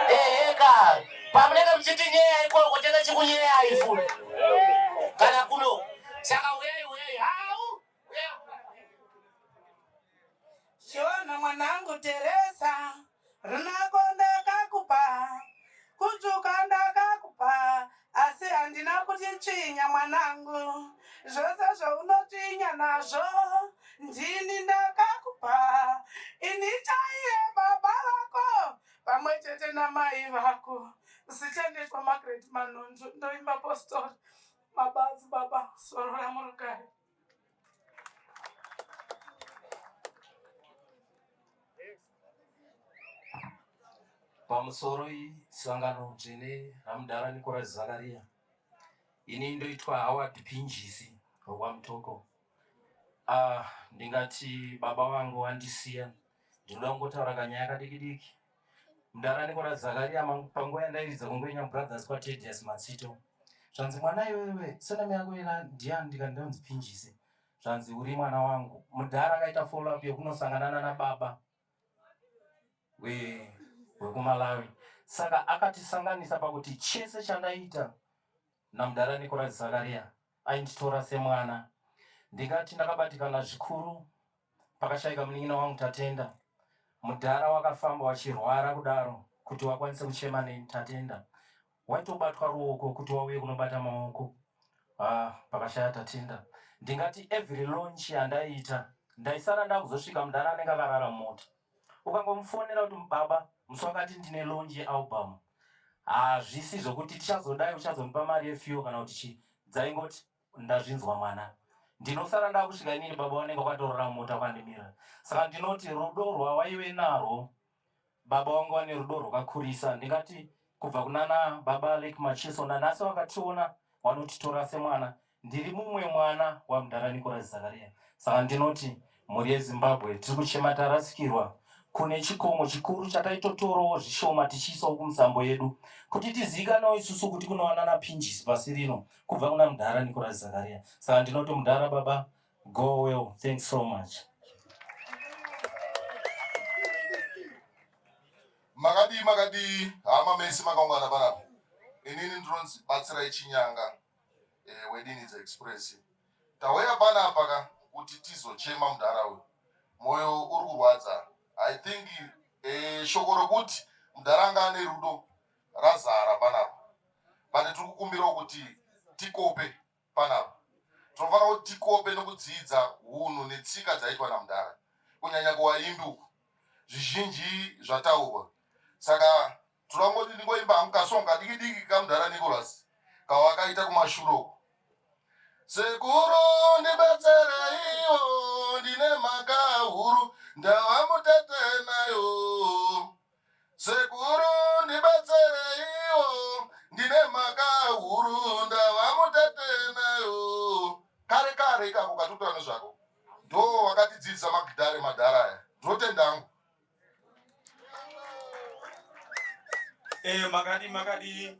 Eheka. Pamunenge muchiti nyeya ikoko tenge chikunyeyai futi. Kana kuno. Saka uyai uyai. Hau. Shona mwanangu Teresa, runako ndakakupa, kutsvuka ndakakupa, asi handina kuti tsvinya mwanangu. Zvose zvaunotsvinya nazvo ndini ndakakupa, ini chaiye baba vako pamwe chete namai vako. Zita ndoitwa Margaret Manhunzvu, ndoimba postori mabadzi baba zorora murugare. Pamusoro sangano dzvene raMudhara Nicholas Zakaria. Ini ndoitwa Howard Pinjisi wekwaMutoko. Ah, ndingati baba vangu vandisiya. Ndinoda kungotaura kanyaya kadiki diki. Mudhara Nicholas Zakaria panguva yandairidza kuNgwenya Brothers kwaTedious Matsito. Zvanzi mwana iwewe surname yako ina ndiani ndikati ndonzi Pinjisi. Zvanzi uri mwana wangu. Mudhara akaita follow up yekunosangana nana baba wekuMalawi. Saka akatisanganisa pakuti chese chandaiita namudhara Nicholas Zakaria ainditora semwana. Ndingati ndakabatikana zvikuru pakashaika munin'ina wangu Tatenda. Mudhara wakafamba wachirwara kudaro kuti wakwanise kuchema neni Tatenda. Waitobatwa ruoko kuti wauye kunobata maoko. Ah, pakashaya Tatenda. Ndingati every launch yandaiita ndaisara ndakuzosvika mudhara anenge akarara mumota. Ukangomufonera kuti baba musi wakati ndine launch yealbum. Hazvisi zvokuti tichazodai uchazondipa mari yefuel kana kuti chii. Dzaingoti ndazvinzwa mwana. Ndinosara ndakusvika inini baba vanenge vakatorara mumota vakandimira. Saka ndinoti rudo rwawaive narwo Baba vangu vane rudo rwakakurisa, ndingati kubva kunana baba Lake Macheso nanhasi vakationa vanotitora semwana. Ndiri mumwe mwana wamudhara Nicholas Zakaria, saka ndinoti mhuri yeZimbabwe tiri kuchema tarasikirwa. Kune chikomo chikuru chataitotorawo zvishoma tichiisawo kumusambo yedu kuti tizivikanwewo isusu kuti kunowanana pinjisi pasi rino kubva kuna mudhara Nicholas Zakaria. Saka ndinoti mudhara baba go well, thanks so much. Makadii makadii hama mese makaungana panapa. Inini ndinonzi Batsirai Chinyanga eh, weDinidza Express. Tauya panapa ka kuti tizochema mudhara uyu. Moyo uri kurwadza. I think eh, shoko rokuti mudhara anga ane rudo razara panapa. But tiri kukumbirawo kuti tikope panapa. Tinofanira kuti tikope nokudzidza hunhu netsika dzaitwa namudhara, kunyanya kuvaimbi uku. Zvizhinji zvataurwa, saka toda kungoti ndingoimba hangu kasong kadiki diki kamudhara Nicholas kawakaita kumashure uku. Sekuru ndibetsereiwo ndine mhaka huru ndava mutete nayo. Sekuru ndibetsereiwo ndine mhaka huru ndava mutete nayo. Kare kare ikako katotaura nezvako ndo wakatidzidzisa magitare madhara aya ndinotenda hangu. Eh, makadii makadii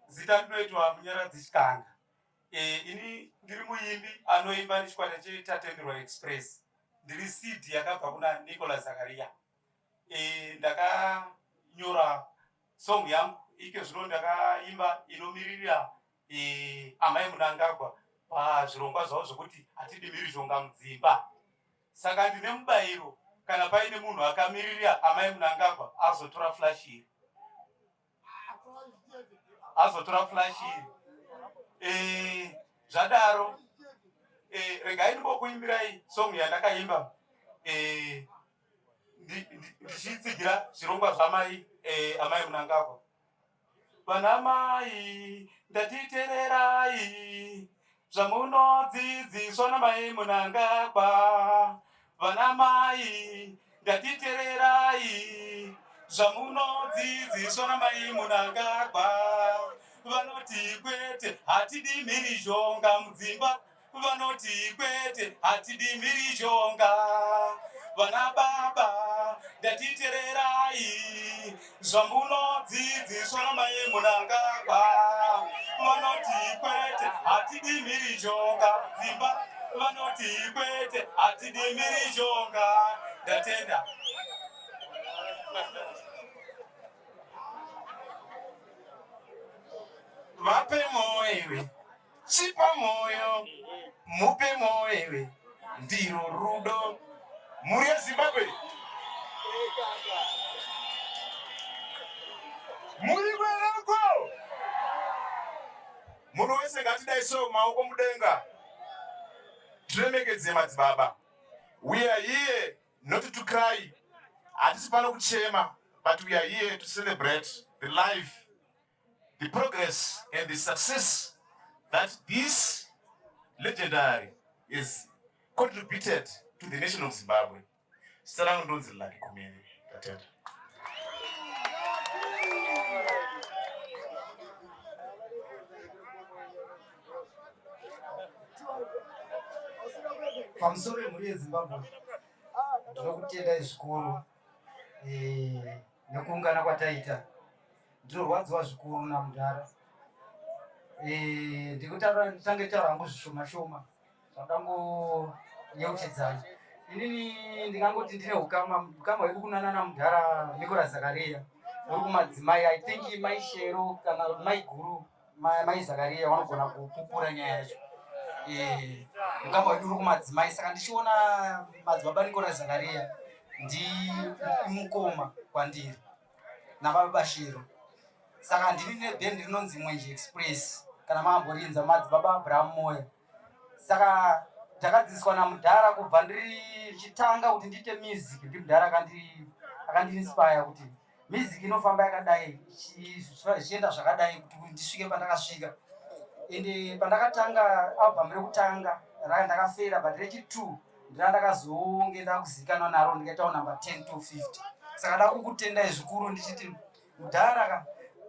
zita ndinoitwa Munyaradzi Chikanga. Eh, ini ndiri muimbi anoimba nechikwata cheTatenderwa Express. Ndiri seed yakabva kuna Nicholas Zakaria. Eh, ndakanyora song yangu ike zvino ndakaimba inomiririra eh, amai Mnangagwa pazvirongwa zvavo zvekuti hatidi mhirizhonga mudzimba. Saka ndine mubayiro kana paine munhu akamiririra amai Mnangagwa azotora flash iri. azotora flash iri eh, zvadaro eh, regai ndimbokuimbirai song yandakaimba eh, ndichitsigira zvirongwa zvamai amai Mnangagwa. Vana mai ndatitererai zvamunodzidziswa namai Mnangagwa. Vana mai ndatitererai zvamunodzidziswa namai Mnangagwa. Vanoti kwete hatidi mhirizhonga mudzimba vanoti kwete hatidi mhirizhonga. Vana baba ndatitererai zvamunodzidziswa namai Mnangagwa. Vanoti kwete hatidi mhirizhonga dzimba vanoti kwete hatidi mhirizhonga. Ndatenda. Vape moyo iwe Chipa moyo, mupe moyo iwe, ndiro rudo. Mhuri yeZimbabwe, muri kwereko. Munhu wese ngatidai so maoko mudenga, tiremekedze madzibaba. We are here not to cry, hatisi pano kuchema, but we are here to celebrate the life the progress and the success that this legendary is contributed to the nation of Zimbabwe. Zita rangu ndonzi Lucky Kumene. Tatenda. Pamusoro yemhuri yeZimbabwe ndinokutendai zvikuru eh, nekuungana kwataita. Ndinorwadziwa zvikuru namudhara. Eh, ndikutaura nditange taura hangu zvishoma shoma zvakangoyeuchidzana. Inini ndingangoti ndine ukama ukama hwedu kunana namudhara Nicholas Zakaria uri kumadzimai. I think mai Shero kana mai Guru mai Zakaria vanogona kupupura nyaya yacho. Eh, ukama hwedu uri kumadzimai saka ndichiona madzibaba Nicholas Zakaria ndi mukoma kwandiri. nababa Shero. Saka ndini nebhendi rinonzi Mwenje Express kana maamborinza madzibaba Abraham Moya. Saka ndakadzidziswa namudhara kubva ndiri ndichitanga kuti ndiite music ndimudhara akandi akandi-inspire kuti music inofamba yakadai zvichienda zvakadai kuti ndisvike pandakasvika. Ende pandakatanga album rekutanga ranga ndakafera but rechi2 ndira ndakazonge ndakuzikanwa naro ndikaitawo number 10 to 50. Saka da kukutendai zvikuru ndichiti mudhara ka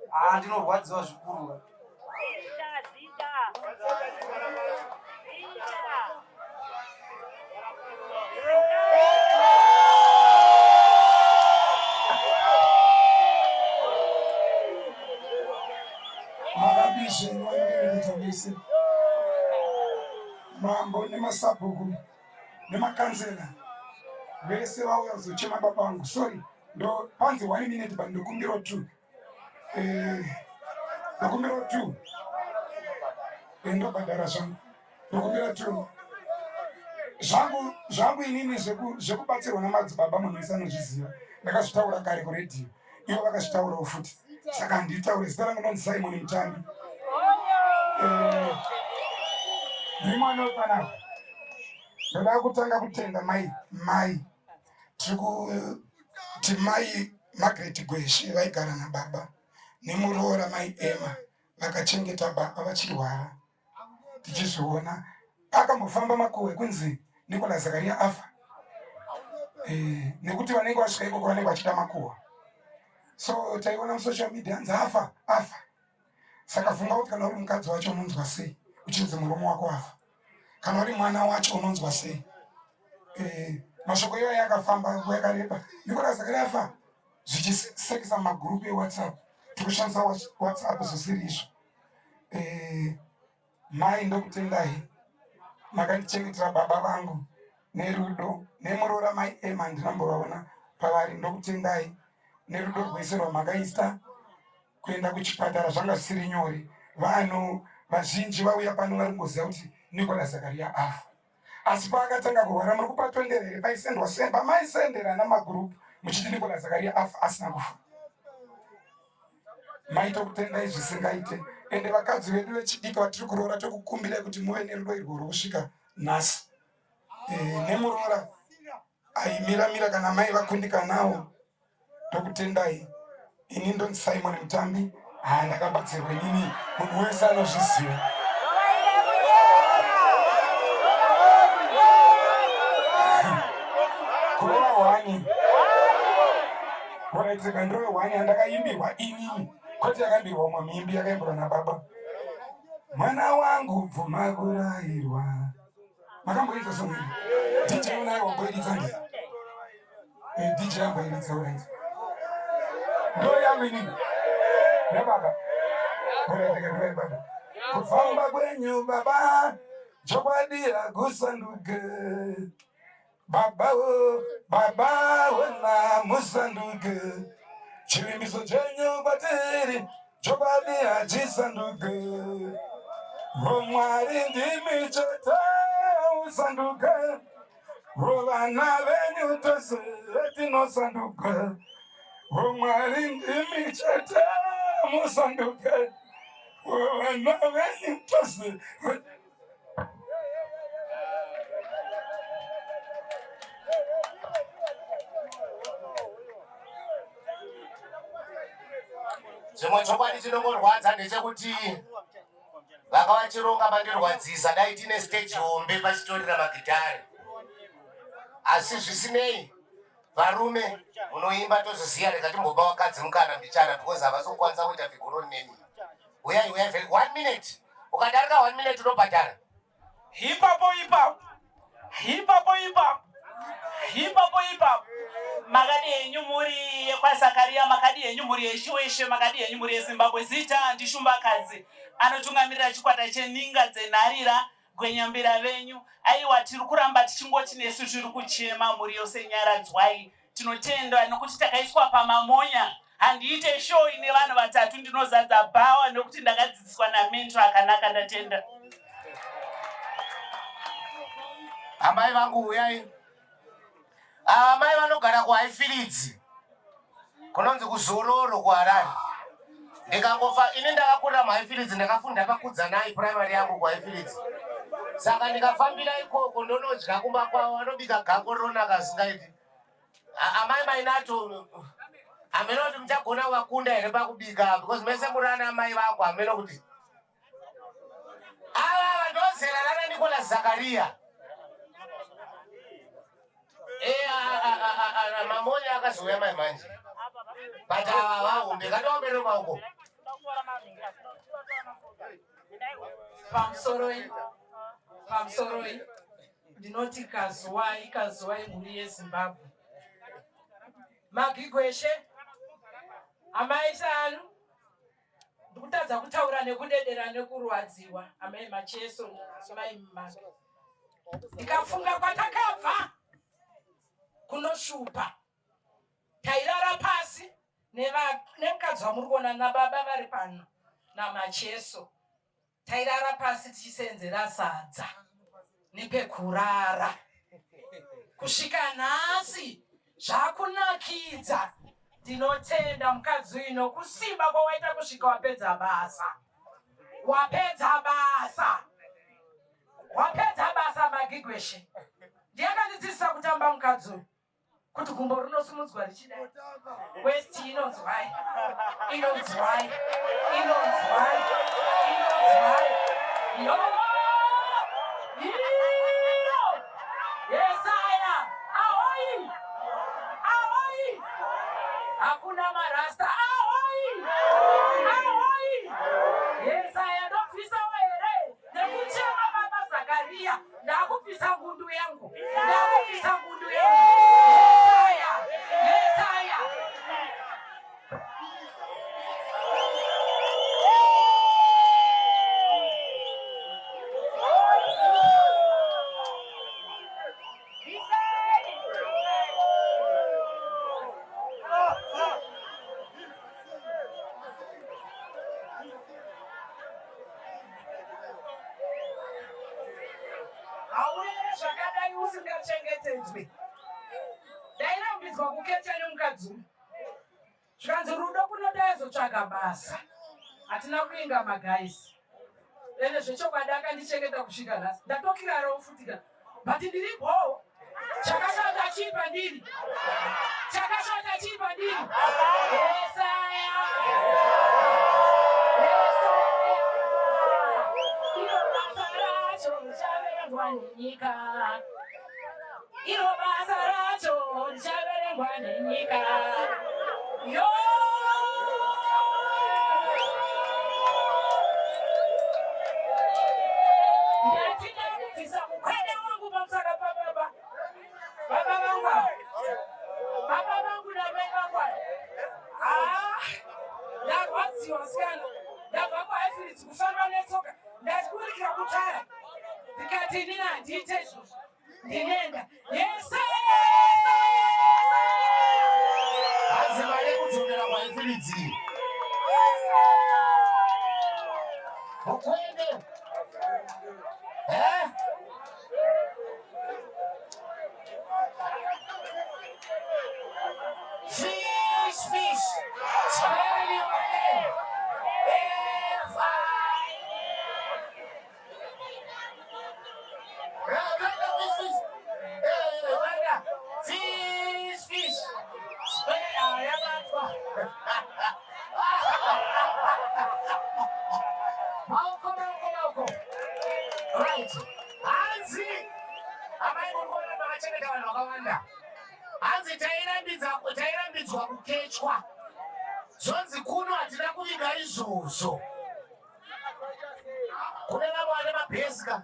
haa ndinorwadziwa zvikuru ka. Makadii zvenyu vaimbereketa vese mambo nemasabhuku nemakanzela vese vauya kuzochema baba vangu. Sorry, ndo panzi 1 minute but ndokumbirawo 2 eh, ndokumbirawo 2 eh, ndobhadhara zvangu ndokumbira 2 zvangu zvangu inini zvekubatsirwa namadzibaba munhu wese anozviziva ndakazvitaura kare kuredhiyo ivo vakazvitaurawo futi saka handitaure zita rangu ndonzi Simon Mutambi. Eh, ndiri mwana wepanapa. Ndoda kutanga kutenda mai mai tiri kuti mai Margaret Gweshe vaigara nababa nemuroora mai Emma vakachengeta baba vachirwara. tichizviona akambofamba makuhwa ekunzi Nicolas Zakaria afa eh, nekuti vanenge vasvika ikoko vanenge vachida makuhwa so taiona musocial media anzi afa afa saka funga kuti kana uri mukadzi wacho unonzwa sei uchinzi murume wako afa kana uri mwana wacho unonzwa sei eh, mashoko iwayo akafamba nguva yakareba Nicolas Zakaria afa zvichisekesa magurupu ewhatsapp tikushandisa whatsapp zvisiri izvo eh, Mai ndokutendai makandichengetera baba vangu nerudo nemuroora mai Emma ndinombovaona pavari ndokutendai nerudo rwese rwamakaisa kuenda kuchipatara zvanga zvisiri nyore vanhu vazhinji vauya pano vari kungoziva kuti Nicolas Zakaria afa asi paakatanga kurwara muri kupatondera here paisendwa semba maisenderana magroup muchiti Nicolas Zakaria afa asina kufa maitokutendai zvisingaite ende vakadzi vedu vechidiki vatiri kuroora tokukumbirai kuti muve nerudo irworwo kusvika nhasi e, nemuroora aimiramira kana mai vakundikanawo tokutendai ini ndonzi Simon Mutambi haa ndakabatsirwa inini munhu wese anozviziva kurova hwani Kuraitika ndiro hwani yandakaimbirwa inini kwete yakaimbirwa umwe muimbi yakaimbirwa nababa mwana wangu bvuma kurairwa makamboiridza song iyi dj unayo wamboiridza ndi eh, dj amboiridza uraiti ndo yangu inini yababa kuraitika ndiro yababa kufamba kwenyu baba chokwadi hakusanduke Baba wo, baba wena musanduke, chivimbiso chenyu kwatiri chokwadi hachisanduke. O Mwari ndimi chete usanduke, o vana venyu tose tinosanduka. O Mwari ndimi chete musanduke, o vana venyu tose Zvimwe chokwadi chinongorwadza ndechekuti vanga vachironga mandirwadzisa dai tine stage hombe pachitorira magitare asi zvisinei varume munoimba tozoziva rega timbopa vakadzi mukana mbichana because havasi kukwanisa kuita figuroni nemi Uyai uyai very one minute. Ukadarika one minute unobhadhara. Ipapo ipapo. Ipapo ipapo. Ipapo ipapo. Makadi henyu mhuri yekwaZakaria, makadi henyu mhuri yeChiweshe, makadi henyu mhuri yeZimbabwe. Zita ndiShumbakadzi anotungamirira chikwata cheninga dzenharira Gwenyambira venyu. Aiwa tiri kuramba tichingoti nesu tiri kuchema mhuri yose nyaradzwai. Tinotenda nokuti takaiswa pamamonya. Handiite show ine vanhu vatatu ndinozadza bhawa nokuti ndakadzidziswa namento akanaka ndatenda. Amai vangu uyai. Amai vanogara kuHighfields kunonzi kuzororo kuHarare. Ndikangofa ini ndakakurira muHighfields ndakafunda paKudzanai primary yangu kuHighfields. Saka ndikafambira ikoko ndonodya kumba kwavo vanobika gako rinonaka zvisingaiti. Amai mainato hameno kuti muchagona kuvakunda here pakubika because mese muri ana amai vangu hameno kuti ava vandozera rana Nicolas Zakaria eh, mamonya akazouya mai manje but ava vahombe katoomere maoko pamusoroi pamusoroi ndinoti kazuwai kazuwai mhuri yezimbabwe magigweshe amai sanu ndikutadza kutaura nekudedera nekurwadziwa amai macheso amai mumake ndikafunga kwatakabva kunoshupa tairara pasi nemukadzi wamuri kuona nababa vari pano namacheso tairara pasi tichisenzera sadza nepekurara kusvika nhasi zvakunakidza ndinotenda mukadzi uyu nokusimba kwawaita kusvika wapedza basa wapedza basa wapedza basa magigweshe ndiye akandidzidzisa kutamba mukadzi uyu kuti gumbo rinosimudzwa richidai west inonzwai inonzwai inonzwai inonzwai yo usingachengetedzwi. Ndairambidzwa kukecha nemukadzi uyu. Zvikanzi rudo kunoda aizotsvaga basa. Hatina kuinga magaisi. Ende zvechokwadi akandichengeta kusvika nhasi. Ndatokirarawo futi ka. But ndiri bhoo. Chakashata chii pandiri? Chakashata chii pandiri? Yesaya. Yesaya. Iro basa racho richaverengwa nenyika. Iro basa racho richaverengwa nenyika. Yo! Ndati ndakubvisa mukwede wangu pamusaka pababa. Baba vangu ava. Baba vangu namai vangu ava. Ah, ndarwadziwa sikana. Ndabva kuHighfields kufamba netsoka. Ndakurikira kutara. Ndikati inini handiite izvozvo. Ndinoenda. Yes! Hanzi mari yekudzokera kwaHighfields. Mukwende. Eh? Fish, fish. Spell your name. F I. Fish, fish. Spell yabatwa. Maoko, maoko, maoko. Right. Hanzi amai muri kuona makachengeta vanhu vakawanda. Hanzi tairambidzwa kukechwa. Zvonzi kuno hatina kuviga izvozvo. Kune vamwe vane mabhesi ka.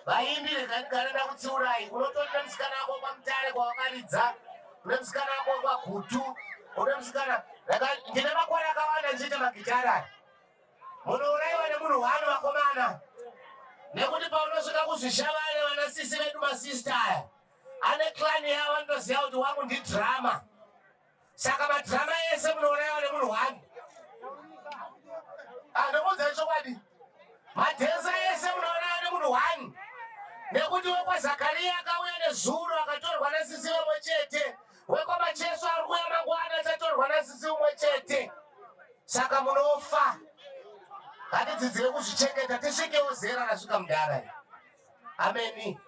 Vaimbi regai ndigare ndakutsiurai. Unotori nemusikana wako kwaMutare kwawakaridza, une musikana wako kwaGutu, une musikana ndine makore akawanda ndichiita magitara aya. Munouraiwa nemunhu hwani vakomana, nekuti paunosvika kuzvishavane vana sisi vedu masista aya ane clan yavo anotoziva kuti wangu ndidrama. Saka madrama ese munouraiwa nemunhu hwani. Andomuudza chokwadi, madhenza ese munouraiwa nemunhu hwani, nekuti wekwaZakariya akauya nezuro akatorwa nasisi vamwe chete, wekwaMacheso ari kuuya mangwana achatorwa nasisi umwe chete. Saka munofa. Ngatidzidzire kuzvichengeta tisvikewo zera rasvika mudhara. Ameni.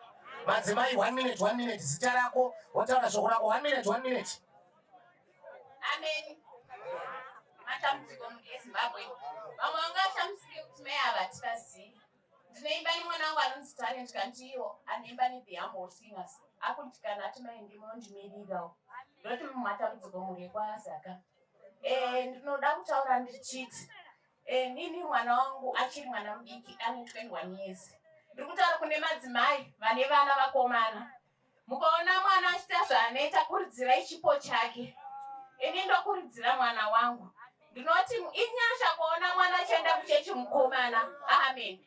Madzimai, one minute, one minute, zita rako wotaura shoko rako. One minute, one minute. Ameni. Matambudziko mhuri yeZimbabwe. Vamwe vangashamisike kuti mai ava hativazivi. Ndinoimba nemwana wangu anonzi Talent Kantiwo, anoimba neThe Humble Singers. Akuti kana ati mai ndinondimirirawo. Ndoti matambudziko mhuri yekwaZaka. Eh, ndinoda kutaura ndichiti eh, nini mwana wangu achiri mwana mudiki ane 21 years. Ndiri kutaura kune madzimai vane vana vakomana. Mukaona mwana achiita zvaanoita, kurudzirai chipo chake. Ini ndokurudzira mwana wangu. Ndinoti inyasha kuona mwana achienda kuchechi mukomana. Amen.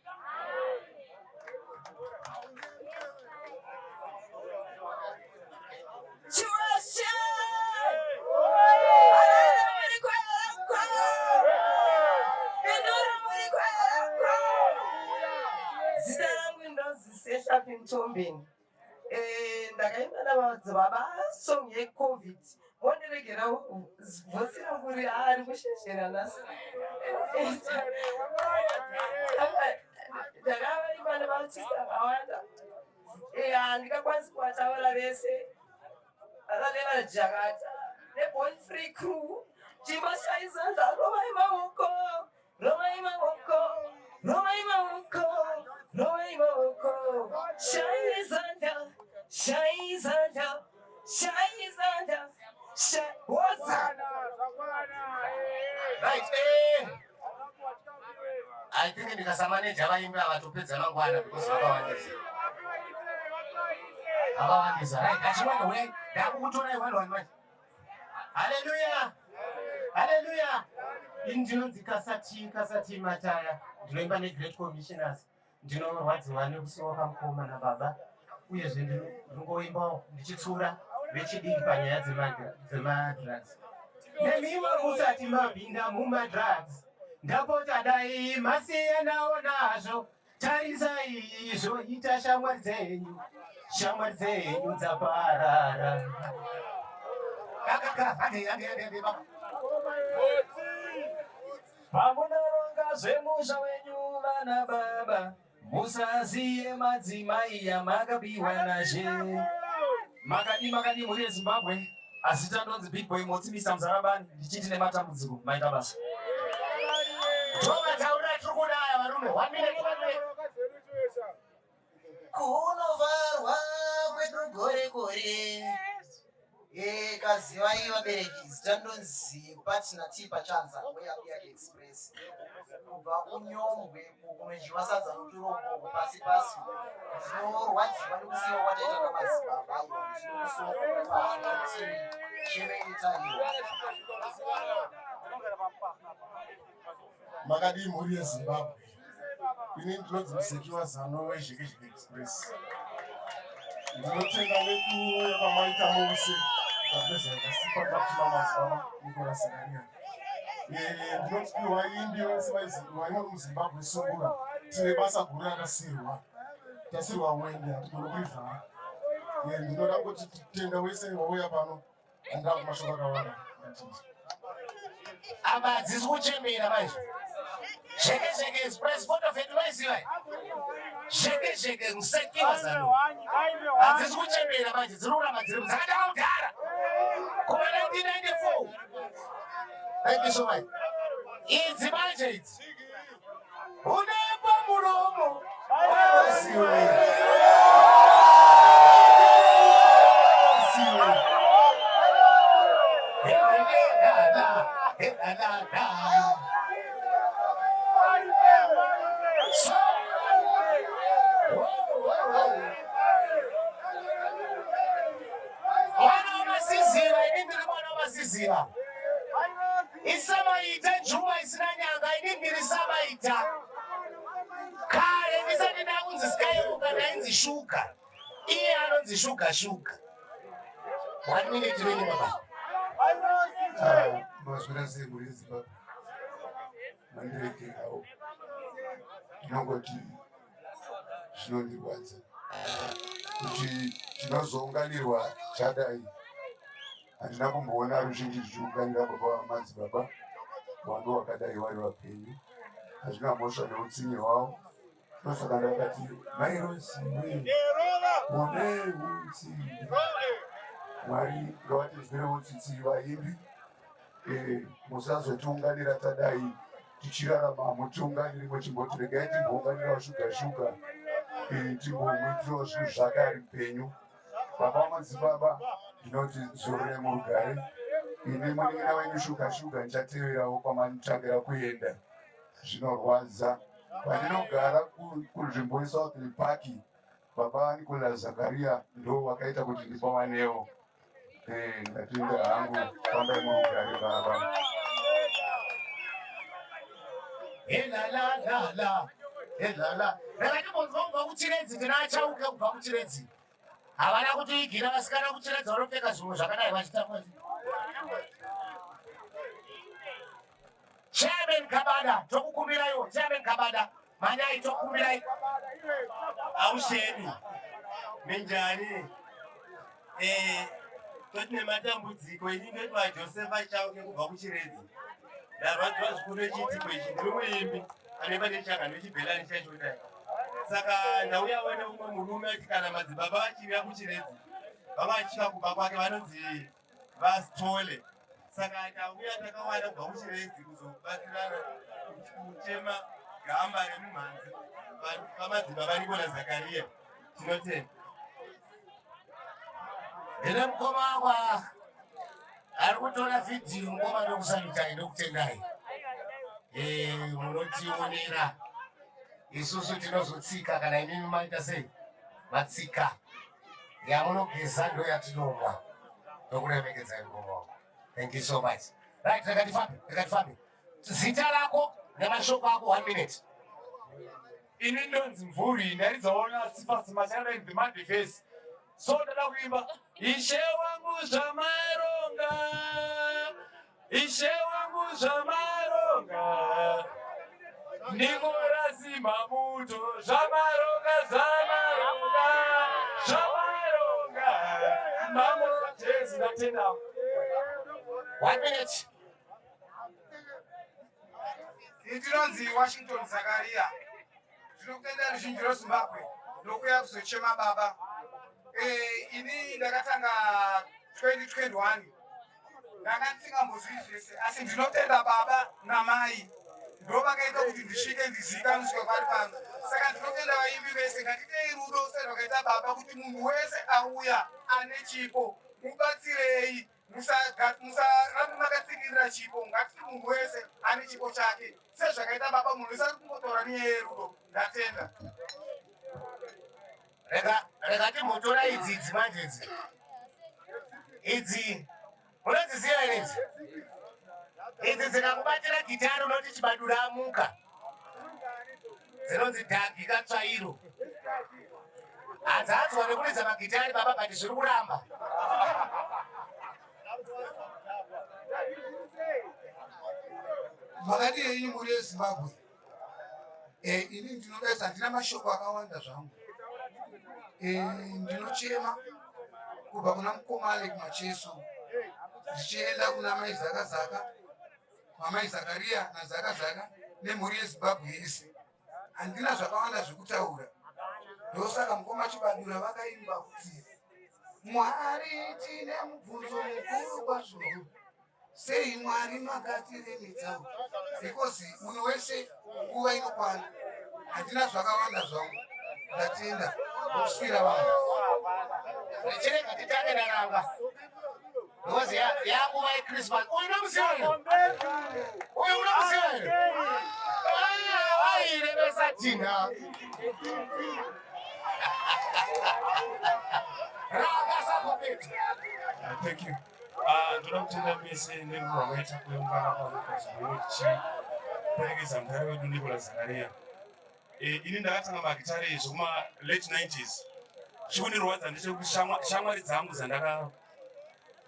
Chiwashe! Harare muri kwerako! Bindura muri kwerako! Zita rangu ndonzi Seshapi Mtombeni. Eh, ndakaimba namadzibaba song yeCovid. Mondiregera vosi rangu ari kusheshera nhasi. Ndakavaimba nevaartist akawanda. Eh, handingakwanisi kuvataura vese. Vana Jakata neBorn Free Crew. Chimbashaizanza rovai maoko. Rovai maoko, rovai maoko, rovai maoko. Shai zanja, shai zanja, shai zanja, shai woza. Right, eh. I think ndikasamaneja vaimbi ava topedza mangwana because vakawandisa. Vakawandisa. Right, achiwana we ndakukutorai one one manje. Haleluya. Haleluya. Ini ndinonzi Kasati Kasati Mataya. Ndinoimba neGreat Commissioners. Ndinorwadziwa nekusiwa kwamukoma nababa uyezve ndinongoimbawo ndichitsura vechidiki panyaya dzemadrugs. Nemiwo musati mapinda mumadrugs. Ndapota dai masiyanawo nazvo. Tarisai zvoita shamwari dzenyu, shamwari dzenyu dzaparara. Pamunoronga zvemusha wenyu vana baba, musaziye madzimai amakapiwa nashe. Makadii makadii mhuri yeZimbabwe, asi tandonzi Big Boy Motsi Mr Muzarabani ndichiti nematambudziko maita basa. Tovataurira tiri kuda aya varume. One minute, one minute. Kunovharwa kwedu gore gore. Eh, kazivai vabereki zita ndonzi Partner T Pachanza weApia Express kubva kunyombwe kunodyiwa sadza noturombo pasi pasi ndinorwadziwa nekusiyiwa kwataita namadzibaba aiwa ndinokusuwa chemeitaiwa Makadii mhuri yeZimbabwe? Ini ndinonzi Musekiwa Zano weZhekezheke Express. Ndinotenda nekuuya kwamaita mose ndapedza ndasipa ndakuchima mazuva Nicolas Zakaria. Eh, ndinoti vaimbi vese vaimba muZimbabwe sungura tine basa guru rakasirwa tasirwa wende hatigoni kuivhara. Eh, ndinoda kuti tenda wese wauya pano Handina kumashoko akawanda. Apa hadzisi kuchemera manje. Zheke zheke express photo fedu maiziva. Zheke zheke musekiwa zano. Hadzisi kuchemera manje dziri kuramba dziri dzakatanga kudhara. Kuma 1994. Thank you so much. Idzi manje idzi. Unepa muromo. Mwana wamasizira, ini ndiri mwana wamasizira. Isamaita juma isina nyanga, ini ndiri samaita. Kare ndisati ndakunzi Skywalker ndainzi Shuga. Iye anonzi Shuga Shuga. One minute renyu baba. Ah, Maswera sei mhuri yeZimbabwe? Mandiregerawo. Ndinongoti zvinondirwadza kuti tinozounganirwa chadai. Handina kumboona ruzhinji ruchiunganira baba vamadzibaba wange wakadai wari vapenyu. Hazvina mhosva neutsinye hwavo. Ndosaka ndakati mai Rosiwe mune utsinye. Mwari ngavatinzwirewo tsitsi vaimbi. Eh, musazotiunganira tadai tichirarama mutiunganire muchimboti regai timbounganirawo shuga shuga eh, timbomuitirawo zvinhu zvake ari mupenyu. Baba madzibaba ndinoti zorore murugare. Ini munin'ina wenyu shuga shuga ndichateverawo kwamanitangira kuenda. Zvinorwadza. Pandinogara kunzvimbo yeSouth Park, baba Nicolas Zakaria ndo vakaita kuti ndipawanewo. Eh, ndatenda hangu fambai murugare baba. Helalalala. Helala. Ndakatimbonzwa kubva kuChiredzi ndina achauke kubva kuChiredzi. Havana kutiigira vasikana kuChiredzi vanopfeka zvimwe zvakadai vachitamba. Chairman Kabada tokukumbiraiwo Chairman Kabada manyai tokukumbirai. Ausheni minjani eh toti nematambudziko ini ndoitwa Josefa Chauke kubva kuChiredzi ndarwadziwa zvikuru nechiitiko ichi ndiri muimbi anoimba nechanga nechibhelani chacho kudai saka ndauyawo neumwe murume ati kana madzibaba vachiuya kuchiredzi vanga vachisvika kumba kwake vanonzi vasithole saka tauya takawanda kubva kuchiredzi kuzobatsirana kuchema gamba remumhanzi vamadzibaba nikola zakariya tinotenda Ndine mukoma wangu ari kutora vhidhiyo mukoma ndokusalutai ndokutendai eh, munotionera isusu tinozotsika kana imimi maita sei matsika yamunogeza ndo yatinomwa ndokuremekedzai mukoma wangu thank you so much right rekatifambe rekatifambe zita rako nemashoko ako one minute ini ndonzi mvuri ndaridzaona sifasi machana in the muddy face so ndada kuimba ishe wangu zvamaronga ishe wangu zvamaronga Nikorasi Mabuto, zvamaronga, zvamaronga, zvamaronga. Mambo Jesu, ndatenda. One minute. Ndinonzi Washington Zakaria. Ndinokutenda ruzhinji rweZimbabwe ndokuya kuzochema baba. Eh, ini ndakatanga 2021 ndanga ndisingambozii zvese asi ndinotenda baba namai ndo vakaita kuti ndisvike ndizikanwe kusvika pari pano. Saka ndinotenda vaimbi vese, ngatitei rudo sezvakaita baba kuti munhu wese auya ane chipo mubatsirei, musarambe makatsikirira chipo, ngatiti munhu wese ane chipo chake sezvakaita baba. Munhu wese ari kungotaura nenyaya yerudo. Ndatenda. Rega rega timbotora idzi idzi manje idzi idzi munodziziva here idzi idzi dzikakubatira gitari unoti chibadura amuka dzinonzi dhagi katsvairo hadzadzwa nekuridza magitari baba but zviri kuramba. Makadii henyu mhuri yeZimbabwe? Eh, ini ndinodaidza handina mashoko akawanda zvangu. Eh, ndinochema kubva kuna mukoma Alec Macheso ndichienda kuna mai Zakazaka, mamai Zakaria naZakazaka nemhuri yeZimbabwe yese. Handina zvakawanda zvekutaura, ndosaka mukoma Chibadura vakaimba kuti Mwari tine mubvunzo mukuru kwazvo sei Mwari makatiremedzawo, because munhu wese nguva inokwana. Handina zvakawanda zvangu, ndatenda kuswira vanhu. Ndichirega titange naranga because yanguva yeChristmas. Uyu unomuziva uyu? Uyu unomuziva uyu? Vairevesa tinha. Ranga sapopeti. Thank you. Ah, ndoda kutenda mese nerudo rwamaita kuungana pano pazuva tichiperekedza mudhara wedu Nicholas Zakaria. Eh, ini ndakatanga magitare zvekuma late 90s. Chikundirwadza ndechekuti shamwari dzangu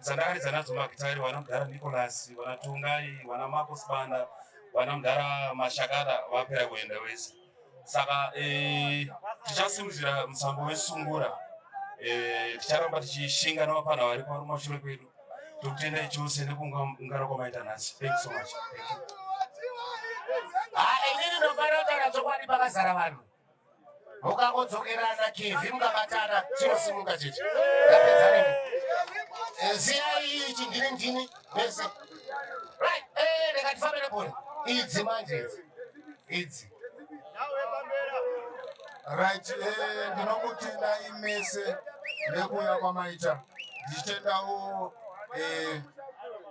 dzandakaridza nadzo magitare, vana mudhara Nicholas, vana Tongai, vana Marcos Banda, vana mudhara Mashakada vapera kuenda vese. Saka tichasimudzira musambo wesungura, ticharamba tichishinga nevapana vari kumashure kwedu. Tokutendai chose nekuungana kwamaita nhasi. Thank you so much. Thank you. Ah, inini ndofanira kutaura chokwadi pakazara vanhu. Mukangodzokerana kevhi mukabatana chinosimuka cheche. Ndapedza nemi. Ziyai ichi ndini ndini mese. Right, ndikati fambe nebhora. Idzi manje idzi. Idzi. Right, ndinokutendai mese nekuuya kwamaita. Ndichitendawo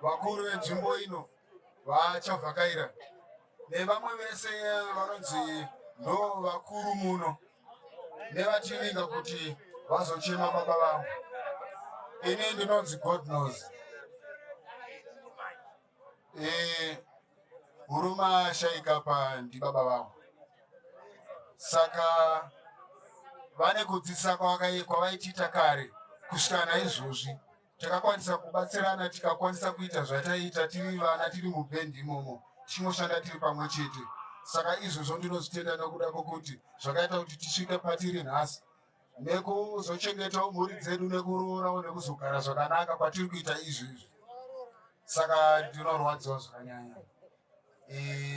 vakuru venzvimbo ino vachavhakaira nevamwe vese vanonzi ndo vakuru muno nevativinga kuti vazochema baba vangu. Ini ndinonzi God knows. Murume ashaika pa ndibaba vangu, saka vane kudzidzisa kwavaitiita kare kusvika naizvozvi. Takakwanisa kubatsirana, tikakwanisa kuita zvataiita tiri vana tiri mubhendi imomo, tichingoshanda tiri pamwe chete. Saka izvozvo ndinozvitenda nekuda kwokuti zvakaita kuti tisvike patiri nhasi nekuzochengetawo mhuri dzedu nekuroorawo nekuzogara zvakanaka kwatiri kuita izvezvi. Saka ndinorwadziwa zvakanyanya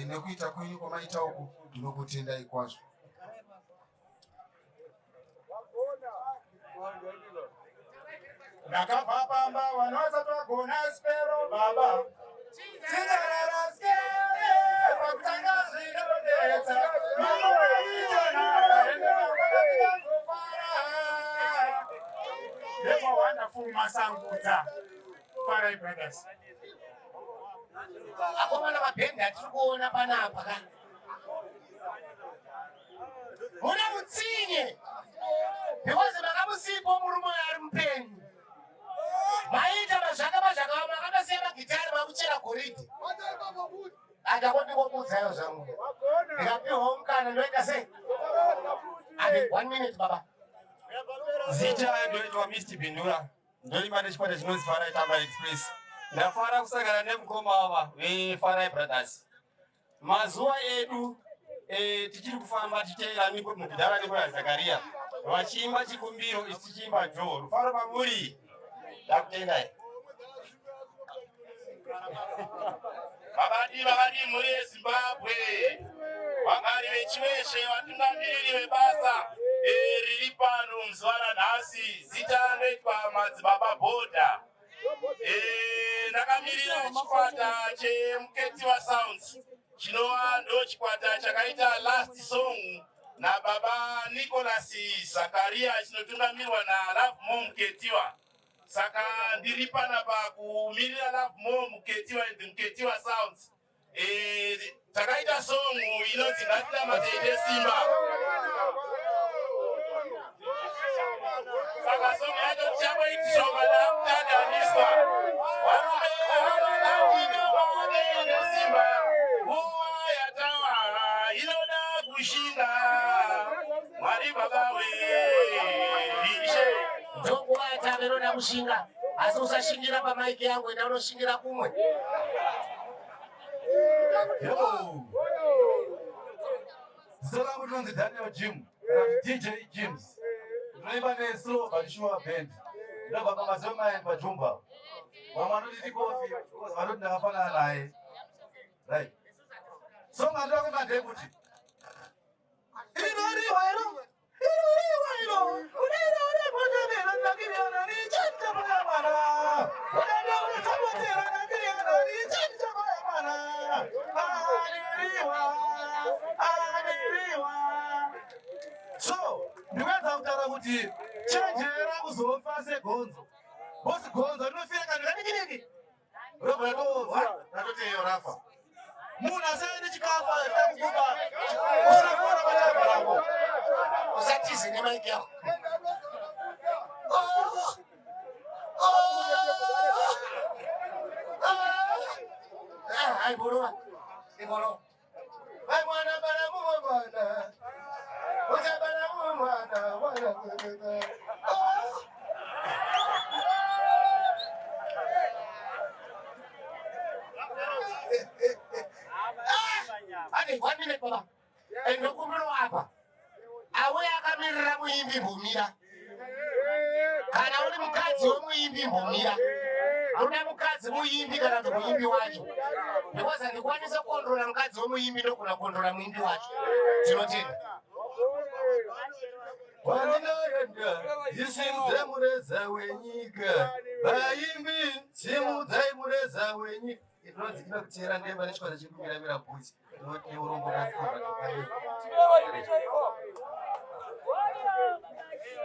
nekuita kwenyu kwamaita uku, ndinokutendai kwazvo. Ndakabva pamba vanhu vasati vagona spero baba. Tingararaskere pakutanga zvinodetsa. Mambo vaitona ende vakazofara. Ndekwa wonderful Masangudza. Farai Brothers. Akomana mabhendi atiri kuona panapa ka. Mune utsinye because makamusipo murume uyo ari mupenyu. Maita mazvaka mazvaka makatosiya magitari makuchera goridhe. Andakondikokuudzayo zvangu. Ndikapiwawo mukana ndoita sei? Ade 1 minute baba. Zita ndoitwa Mr Bindura, ndoimba nechikwata chinonzi Farai Tamba Express. Ndafara kusangana nemukoma ava veFarai Brothers. Mazuva edu E, tichiri kufamba tichiteera mudhara Nicolas Zakaria vachiimba chikumbiro isu tichiimba joo. Rufaro pamuri. Ndakutendai. Vakadii vakadii mhuri yeZimbabwe, vagari veChiweshe, vatungamiriri vebasa eh, riri pano muzuva ranhasi. Zita rinoitwa Madzibaba Bhodha. Eh, ndakamirira chikwata cheMuketiwa Sounds chinova ndo chikwata chakaita last song nababa Nicholas Zakaria chinotungamirwa naLovemore Muketiwa. Saka ndiri panapa kumirira Lovemore Muketiwa and the Muketiwa Sounds. Eh, takaita song inonzi Ngatinamate Nesimba. Saka song yacho tichangoitiswa madakutadaniswa. Varume ngatinamate nesimba. Nguva yatawa inoda kushinga. Mwari baba we ishe. Ndonguva yatava inoda kushinga asi usashingira pamaiki yangu enda unoshingira kumwe. Hello. Zita rangu rinonzi Daniel Jim, kana kuti DJ James. Ndinoimba neSlow but Sure Band. Ndinobva pamaziva maeni paJumba. Vamwe vanoti ndikofi because vanoti ndakafanana naye. Right. Song andinoda kuimba ndeyekuti So, ndikuedza kutaura kuti chenjera kuzofa segonzo. Bosi gonzo rinofira kanhu kadikidiki. Robva ratoodza ratoteyo rafa. Munhu asave nechikafu achida kukupa usina kuona kwachabva rako. Usatize nemaiki yako. Aiborova, iborova. Vai mwana bara mumwe mwana. Uchabara mumwe mwana, mwana. Ane one minute baba. Ndokumbirawo apa. Auya akamirira muimbi mbomira. Kana uri mukadzi wemuimbi mbomira. Ndoda mukadzi muimbi kana kuti muimbi wacho. Because handikwanise kukontrola mukadzi wemuimbi ndogona kukontrola muimbi wacho. Tinotenda. Kwandinoenda ndisimudze mureza wenyika. Vaimbi simudzai mureza wenyika. Inonzi inokutera ndemba nechikwata chekumiramira bhuti. Ndinoti urombo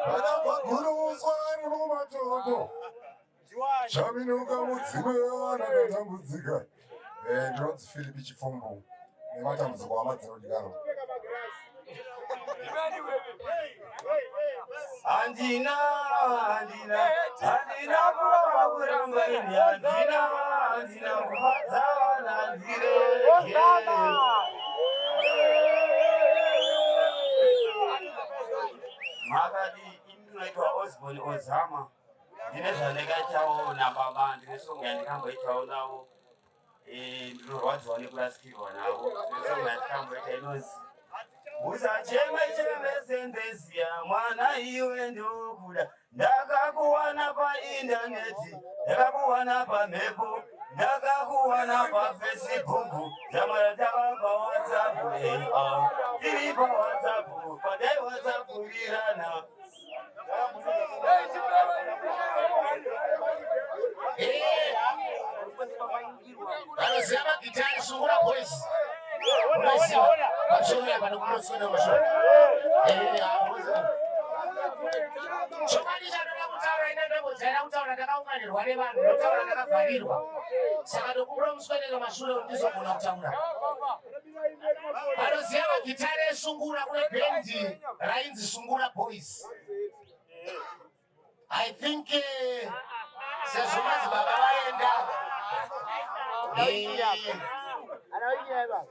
Vanobva riri mumatombo chaminuka mudzimu wevana ndatambudzika. Eh, ndinonzi Philip Chipfumbu nematambudziko hama dzinodikanwa. Handina, handina, handina kuramba kuramba ini, handina, handina kufadza vana ndirege. Makadii, ini ndinoitwa Osborne Ozama. Ndine zvandakaitawo nababa, ndine song yandikamboitawo navo. Eh, ndinorwadziwa nekurasikirwa navo. Ndine song yandikamboita inonzi Usacheme cheme sembeziya mwana iwe ndokuda ndakakuwana paindaneti ndakakuwana pamhepo ndakakuwana pafacebook zamara tava pawhatsapp eh, ah. tiri pawhatsapp padai whatsappurirana Vanoziva magitari sungura boys. Unoziva pamusoro apa nokunosweda musoro. Chokwadi chandoda kutaura ina ndambojaira kutaura ndakaunganirwa nevanhu ndotaura ndakavharirwa. Saka ndokumbira muswedere mashure kuti ndizogona kutaura. Vanoziva magitari esungura kune bhendi rainzi Sungura Boys. I think eh, sezvo madzibaba vaenda eh,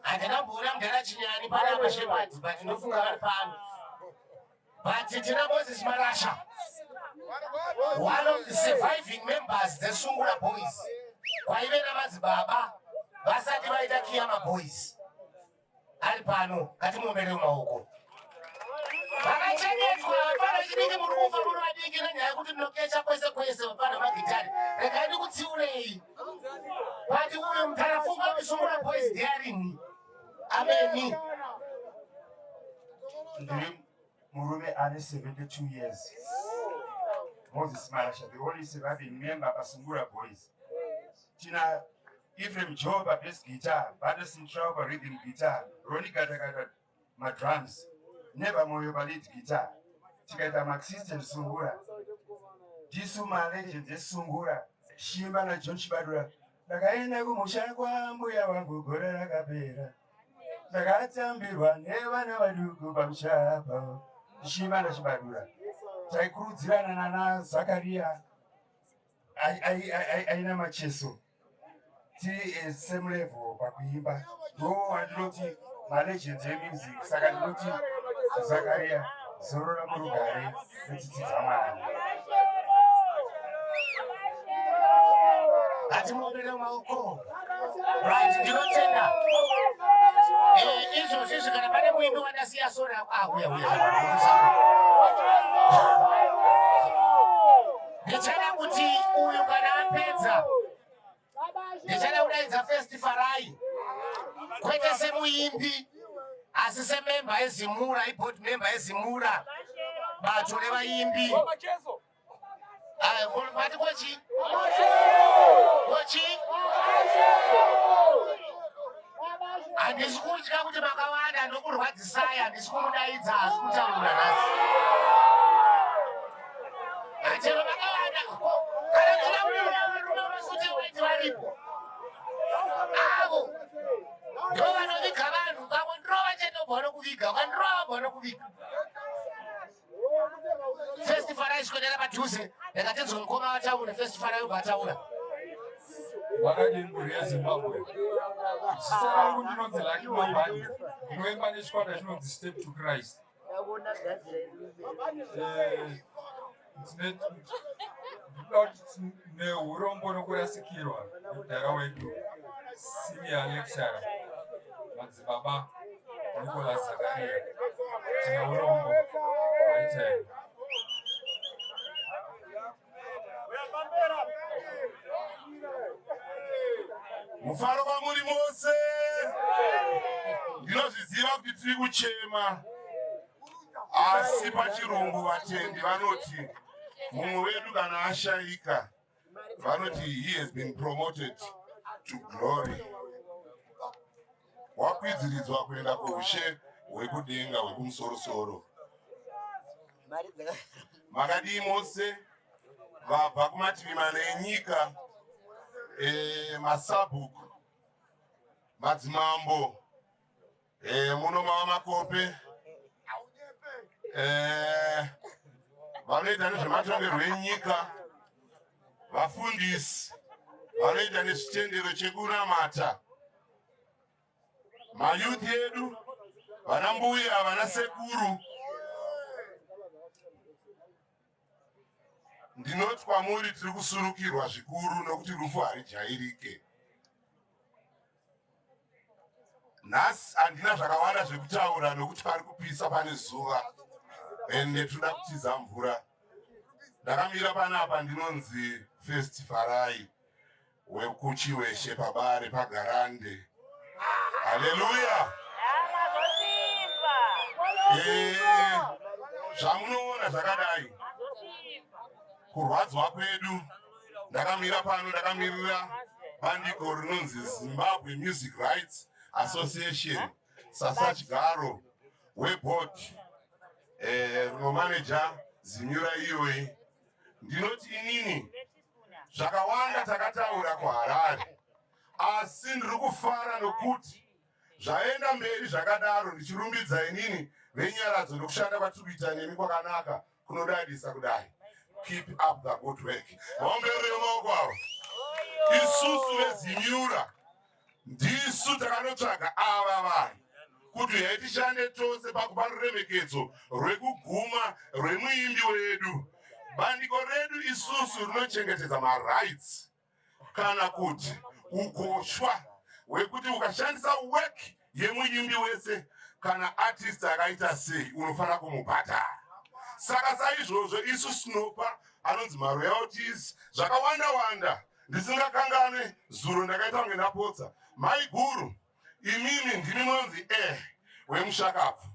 handina kumboona mudhara Chinyani panapa Shepard but ndofunga vari pano. But tina Moses Marasha, one of the surviving members dzeSungura Boys, kwaive namadzibaba vasati vaita Kiyama Boys. Ari pano, ngatimuombere maoko. Vakachengetwa vapfana vechidiki, muri kufa muri vadiki nenyaya yekuti munokecha kwese kwese vapfana magitari. Regai ndikutsiurei. But uyu mutarafunga misungura boys ndiarini. Ameni. Ndiri murume ane 72 years. Moses Marasha, the only surviving member paSungura Boys. Tina Ephraim Joe pabass guitar, Bada Central parhythm guitar, Ronnie Gatakata madrums, Never Moyo palead guitar. Tikaita Marxist and Sungura. Ndisu malegends esungura. Shimba naJohn Chibadura. Ndakaenda kumusha kwambuya wangu gore rakapera. Ndakatambirwa nevana vaduku pamusha apa. Shimba naChibadura. Taikurudzirana nana Zakaria aina Macheso. Tiri eh, same level pakuimba. Ndo wandinoti malegends emusic. Saka ndinoti Zakaria zorora murugare netsitsi dzaMwari. Ngatimuombere maoko. Right, ndinotenda. Eh, izvozvi izvi kana pane muimbi wandasiya sori ah, uya uya. Ndichada kuti uyu kana apedza ndichada kudaidza First Farai, kwete semuimbi asi sememba yeZimura, iboard member yeZimura, bato revaimbi. Mati kochi kochi, handisi kutya kuti makawanda ndokurwadzisai, handisi kumudaidza, asi kutaura nhasi chero makawanda. Kana ndina varume vasuti waiti varipo avo ndo vanoviga vanhu, ukangondirova chete ubva vanokuviga, ukandirova ubva vanokuviga. First Farai, swedera padhuze, ndakatinzwa mukoma vataure. First Farai ubva ataura. Wakadini mhuri yeZimbabwe? Zita rangu ndinonzi Lucky Mambani, ndinoimba nechikwata chinonzi Step to Christ. Eh, ndinoda kuti neurombo nokurasikirwa nemudhara wedu senior lecturer madzibaba Nicholas Zakaria, tine urombo waita. Mufaro kwamuri mose. Ndinozviziva kuti tiri kuchema, asi pachirungu vatendi vanoti mumwe wedu kana ashaika vanoti he has been promoted to glory, wakwidziridzwa kuenda kuushe hwekudenga hwekumusorosoro. Makadii mose vabva kumativi mana enyika, masabhuku, madzimambo, muno mava makope, vanoita nezvematongerwo enyika, vafundisi, vanoita nezvitendero chekunamata, mayouth edu, vana mbuya, vana sekuru, ndinoti kwamuri tiri kusurukirwa zvikuru nokuti rufu harijairike. Nhasi handina zvakawanda zvekutaura nokuti pari kupisa, pane zuva, ende tinoda kutiza mvura. Ndakamira panapa, ndinonzi First Farai wekuChiweshe pabare paGarande. Haleluya! Zvamunoona zvakadai kurwadzwa kwedu. Ndakamira pano ndakamirira bandiko rinonzi Zimbabwe Music Rights Association sasachigaro weboard rinomaneja Zimura iyoyi. Ndinoti inini zvakawanda takataura kuHarare, asi ndiri kufara nokuti zvaenda mberi zvakadaro, ndichirumbidza inini venyaradzo nokushanda kwatiri kuita nemi kwakanaka kunodadisa kudai. Keep up the good work. Vaomberere maoko avo. Isusu veZimura ndisu takanotsvaga ava vanhu kuti uyai tishande tose pakupa ruremekedzo rwekuguma rwemuimbi wedu. Bandiko redu isusu rinochengetedza marights kana kuti ukoshwa hwekuti ukashandisa work. yemuimbi wese kana artist akaita sei unofanira kumubhadhara. Saka saizvozvo isu tinopa anonzi maroyalties zvakawanda wanda. Ndisingakanganwe zuro ndakaita kunge ndapotsa maiguru, imimi ndimi munonzi eh wemushakabvu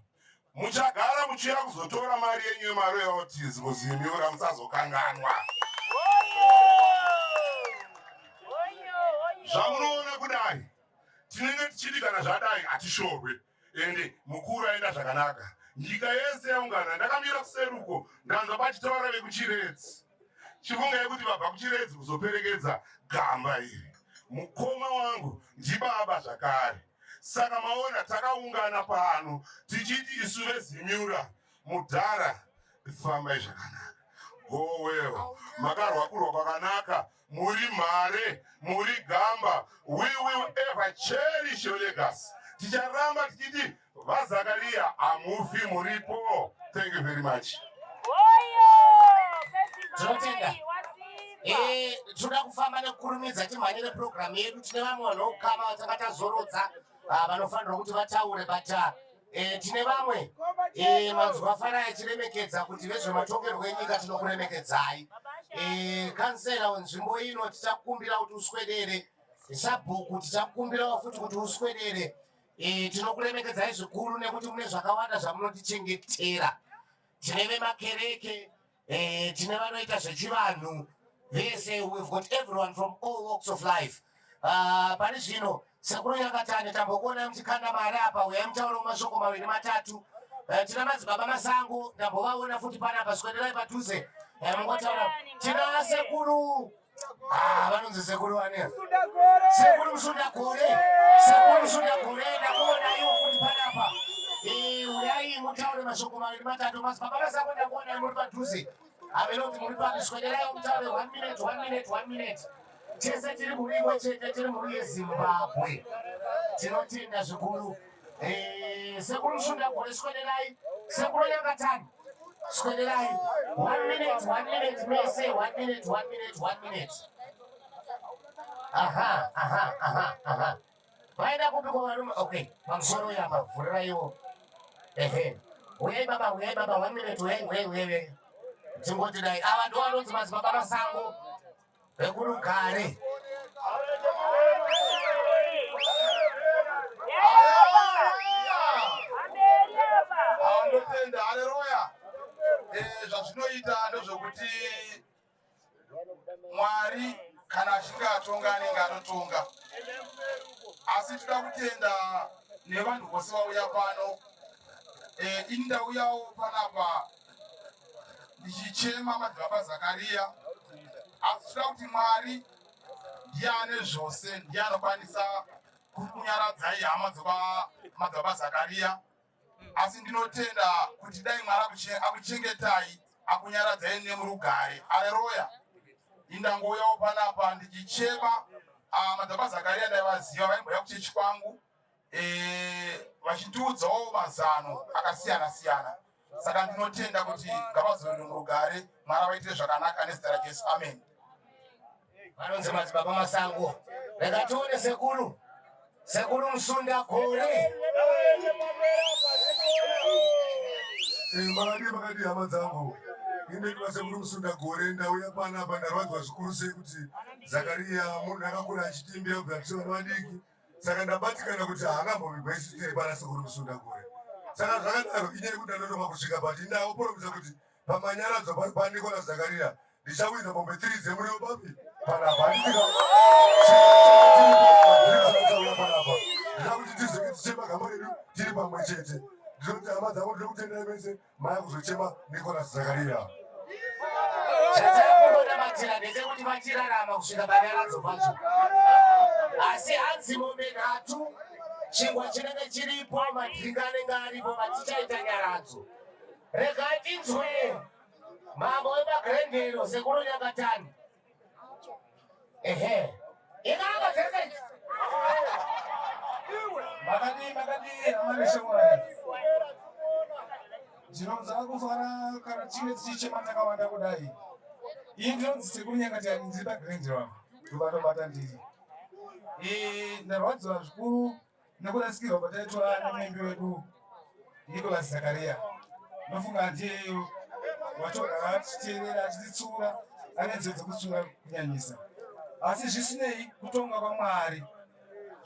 muchagara muchiuya kuzotora mari yenyu yemaroyalties kuzimiura musazokanganwa. Zvamunoona kudai tinenge tichiti kana zvadai hatishorwe ende mukuru aenda zvakanaka. Nyika yese yaungana, ndakamira kuseruko ndanzwa pachitaura vekuchiredzi. Chifungai kuti vabva kuchiredzi kuzoperekedza gamba iri. Mukoma wangu ndibaba zvakare. Saka maona takaungana pano tichiti isu veZimura mudhara fambai zvakanaka. Go well. Makarwa kurwa kwakanaka, muri mhare, muri gamba. We will ever cherish your legacy. Ticharamba tichiti VaZakaria hamufi muripo. Thank you very much. Tinotenda. Eh, tinoda kufamba nekukurumidza timhanyire program yedu. Tine vamwe vanhu vokukama vatanga tazorodza ah, vanofanirwa kuti vataure but ah, eh, tine vamwe eh, manzwa afarai achiremekedza kuti vezvematongerwo enyika tinokuremekedzai. Eh, kansela wenzvimbo ino tichakumbira kuti uswedere, sabhuku tichakumbirawo futi kuti uswedere. Eh, tinokuremekedzai zvikuru nekuti mune zvakawanda zvamunotichengetera. Tine vemakereke eh, tine vanoita zvechivanhu vese, we've got everyone from all walks of life. Uh, pari zvino sekuru Nyakatani tambokuonai muchikanda mari apa, uyai mutaure mashoko maviri matatu. Uh, tina madzibaba Masango ndambovaona futi panapa, swederai padhuze uh, mungotaura. Tina sekuru Ah, vanonzi sekuru vane sekuru Musundagore, sekuru Musundagore ndakuona iwo futi panapa. Eh, uyai mutaure mashoko maviri matatu. Madzibaba Masango ndakuona muri padhuze, hameno kuti muri papi, swederai mutaure 1 minute, 1 minute, 1 minute. Tese tiri mhuri imwe chete, tiri mhuri yeZimbabwe. Tinotenda zvikuru. Eh, sekuru Musundagore swederai, sekuru Nyangatani swederai. 1 minute, 1 minute mese, 1 minute, 1 minute, 1 minute. Aha, aha, aha, aha. Vaenda kupi kwa varume? Okay, pamusoro uyu apa, vhuriraiwo. Ehe. Uyai baba, uyai baba, 1 minute, uyai, uyai, uyai. Tingoti dai ava ndo vanonzi madzibaba Masango vekurugare. Ndotenda, haleluya. Eh, zvazvinoita ndezvekuti Mwari kana achinge atonga anenge atotonga, asi toda kutenda nevanhu vose vauya pano. Eh, ini ndauyawo panapa ndichichema madzibaba Zakaria, asi toda kuti Mwari ndiye ane zvose, ndiye anokwanisa kukunyaradzai hama dzemadzibaba Zakaria. Asi ndinotenda kuti dai Mwari akuchengetai akunyaradzai nemurugare. Aleluya. Indangouyawo panapa ndichichema ah, madzibaba Zakaria ndaivaziva, vaimbouya kuchechi kwangu eh, vachitiudzawo mazano akasiyana siyana. Saka ndinotenda kuti ngavazorore murugare, Mwari avaitire zvakanaka nezita raJesu, amen. Vanonzi madzibaba Masango. Rega tione sekuru, sekuru Musunda Gore. Makadii, makadii hama dzangu, indoitwa sekuru Musunda Gore. Ndauya panapa ndarwadzwa zvikuru sei kuti Zakaria munhu akakura achitimbira kubva tiri vana vadiki, saka ndabatikana kuti haangambovigwa isu tiri pana sekuru Musunda Gore. Saka zvakadaro inyaya yekuti ndanonoka kusvika, but ndaoporomisa kuti pamanyaradzo paNicolas Zakaria ndichawinza mombe 3 dzemuriwo papi panapa. Panapa ndida kuti tizenge tichema gamba redu tiri pamwe chete. Ndinoti hama dzangu, ndiri kutendai mese maya kuzochema Nicolas Zakaria. Chatakunonamatira ndechekuti vachirarama kusvika panyaradzo pacho, asi hanzi mombe nhatu, chingwa chinenge chiripo, madringi anenge aripo patichaita nyaradzo. Regai tinzwe mambo wemagrendero sekuru Nyakatani. Ehe, inanga dzese idzi. Makadii, makadii hama neshamwari. Ndinonzwa kufara kana tichinge tichichema takawanda kudai. Iyi ndinonzi sekuru Nyangatani, ndiri pagrendero apa ndovatobata ndiri. Eh, ndarwadziwa zvikuru. Nekurasikirwa kwataitwa nemuimbi wedu Nicholas Zakaria. Ndofunga ndiye watogara achiteerera achititsura ane nziyo dzekutsura kunyanyisa. Asi zvisinei kutonga kwaMwari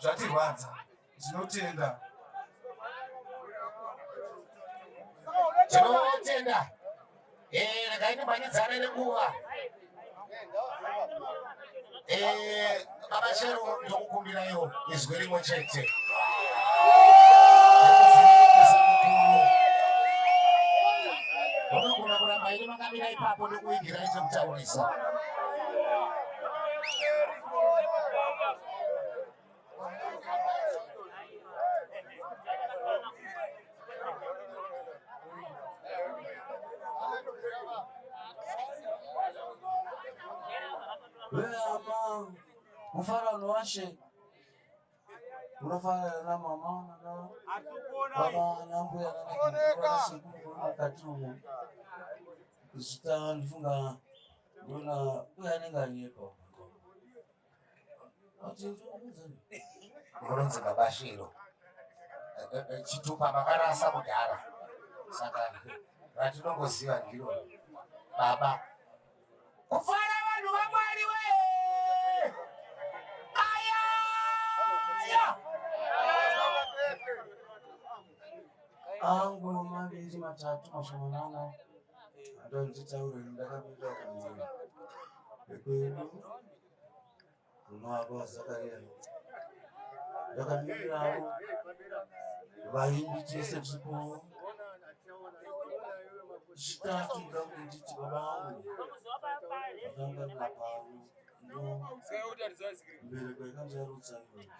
zvatirwadza. Ndinotenda. Tinotenda. Eh, regai timhanyidzane nenguva. Eh, baba Shero ndokukumbiraiwo izwi rimwe chete. Munogona kuramba imi makamira ipapo ndokuigirai chekutaurisa. Vehama mufarano washe unofanana namama nana baba nambuya nanasekuru mukati umo zita ndifunga ndona uye anenge anyepa Munonzi baba Shiro. Eh, eh, chitupa makarasa kudhara. Saka ratinongoziva ndiro baba. Kufara vanhu vaMwari we. Aya! Angu maviri matatu mashomanana andonditaure ndakapinda kumhuri yekwedu Mwaka waZakaria ndakamirirawo vaimbi tese tiripo chitatu ndoda kuti nditi baba vangu vakangarira pano ndo mbereko yakandirarutsa iyo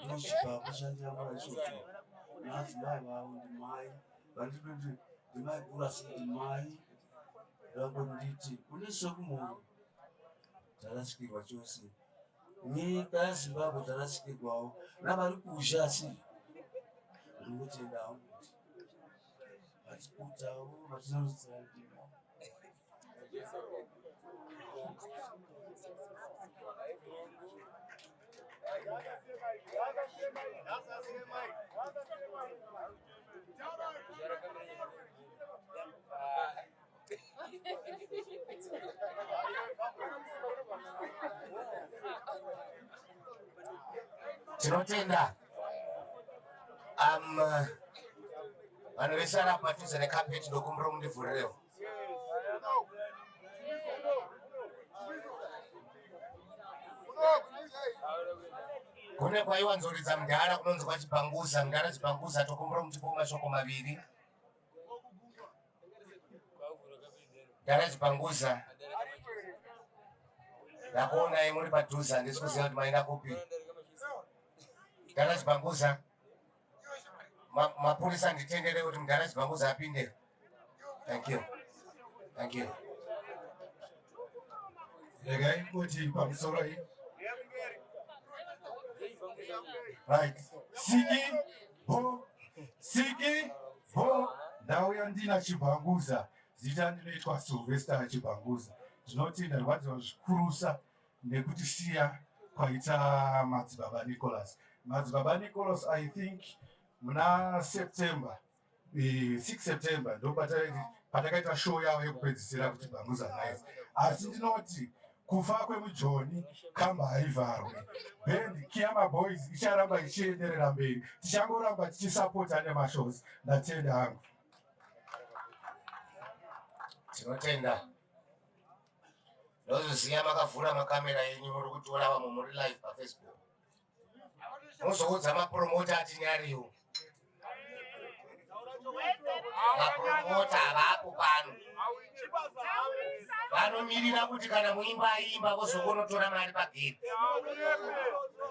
ndochibaba chandiyamura ichocho naadzimai vavo ndimai vandinoti ndimai guru asi ndimai ndangoti nditi kune sekumhuri tarasikirwa chose nyika yezimbabwe tarasikirwawo navari kuzha asi ndinotenda hangu kuti vatiputawo vatinorudzira ndima Tinotenda um, vanhu vese vari apa padhuze nekapeti ndokumbira mundivhurirewo. Kune kwaiwanzoridza mudhara kunonzi kwaChibhanguza, mudhara Chibhanguza tokumbira mutipewo mashoko maviri. Garage Panguza. Ndakuonai muri padhuze handisi kuziva kuti maenda kupi. Garage Panguza. Mapurisa nditendere kuti mugarage Panguza apinde. Thank you. Thank you. Regai kuti pamusoro iyi. Right. Siki bo siki bo ndauya ndina Chibhanguza. Zita ndinoitwa Sylvester Chibhanguza. Ndinoti ndarwadziwa zvikurusa nekutisiya kwaita madzibaba Nicholas. Madzibaba Nicholas I think muna September 6 September ndopatakaita show yavo yekupedzisira kuti Bhanguza Nice. Asi ndinoti kufa kwemujoni kamba haivharwe. Band Kiyama Boys icharamba ichienderera mberi, tichangoramba tichisapota nemashows. Ndatenda hangu. Tinotenda. Ndozviziva makavhura makamera enyu muri kutora vamwe muri live paFacebook. Muzoudza mapromota atinyariwo. Mapromota havapo pano. Vanomirira kuti kana muimba aimba vozokonotora mari pagedhi.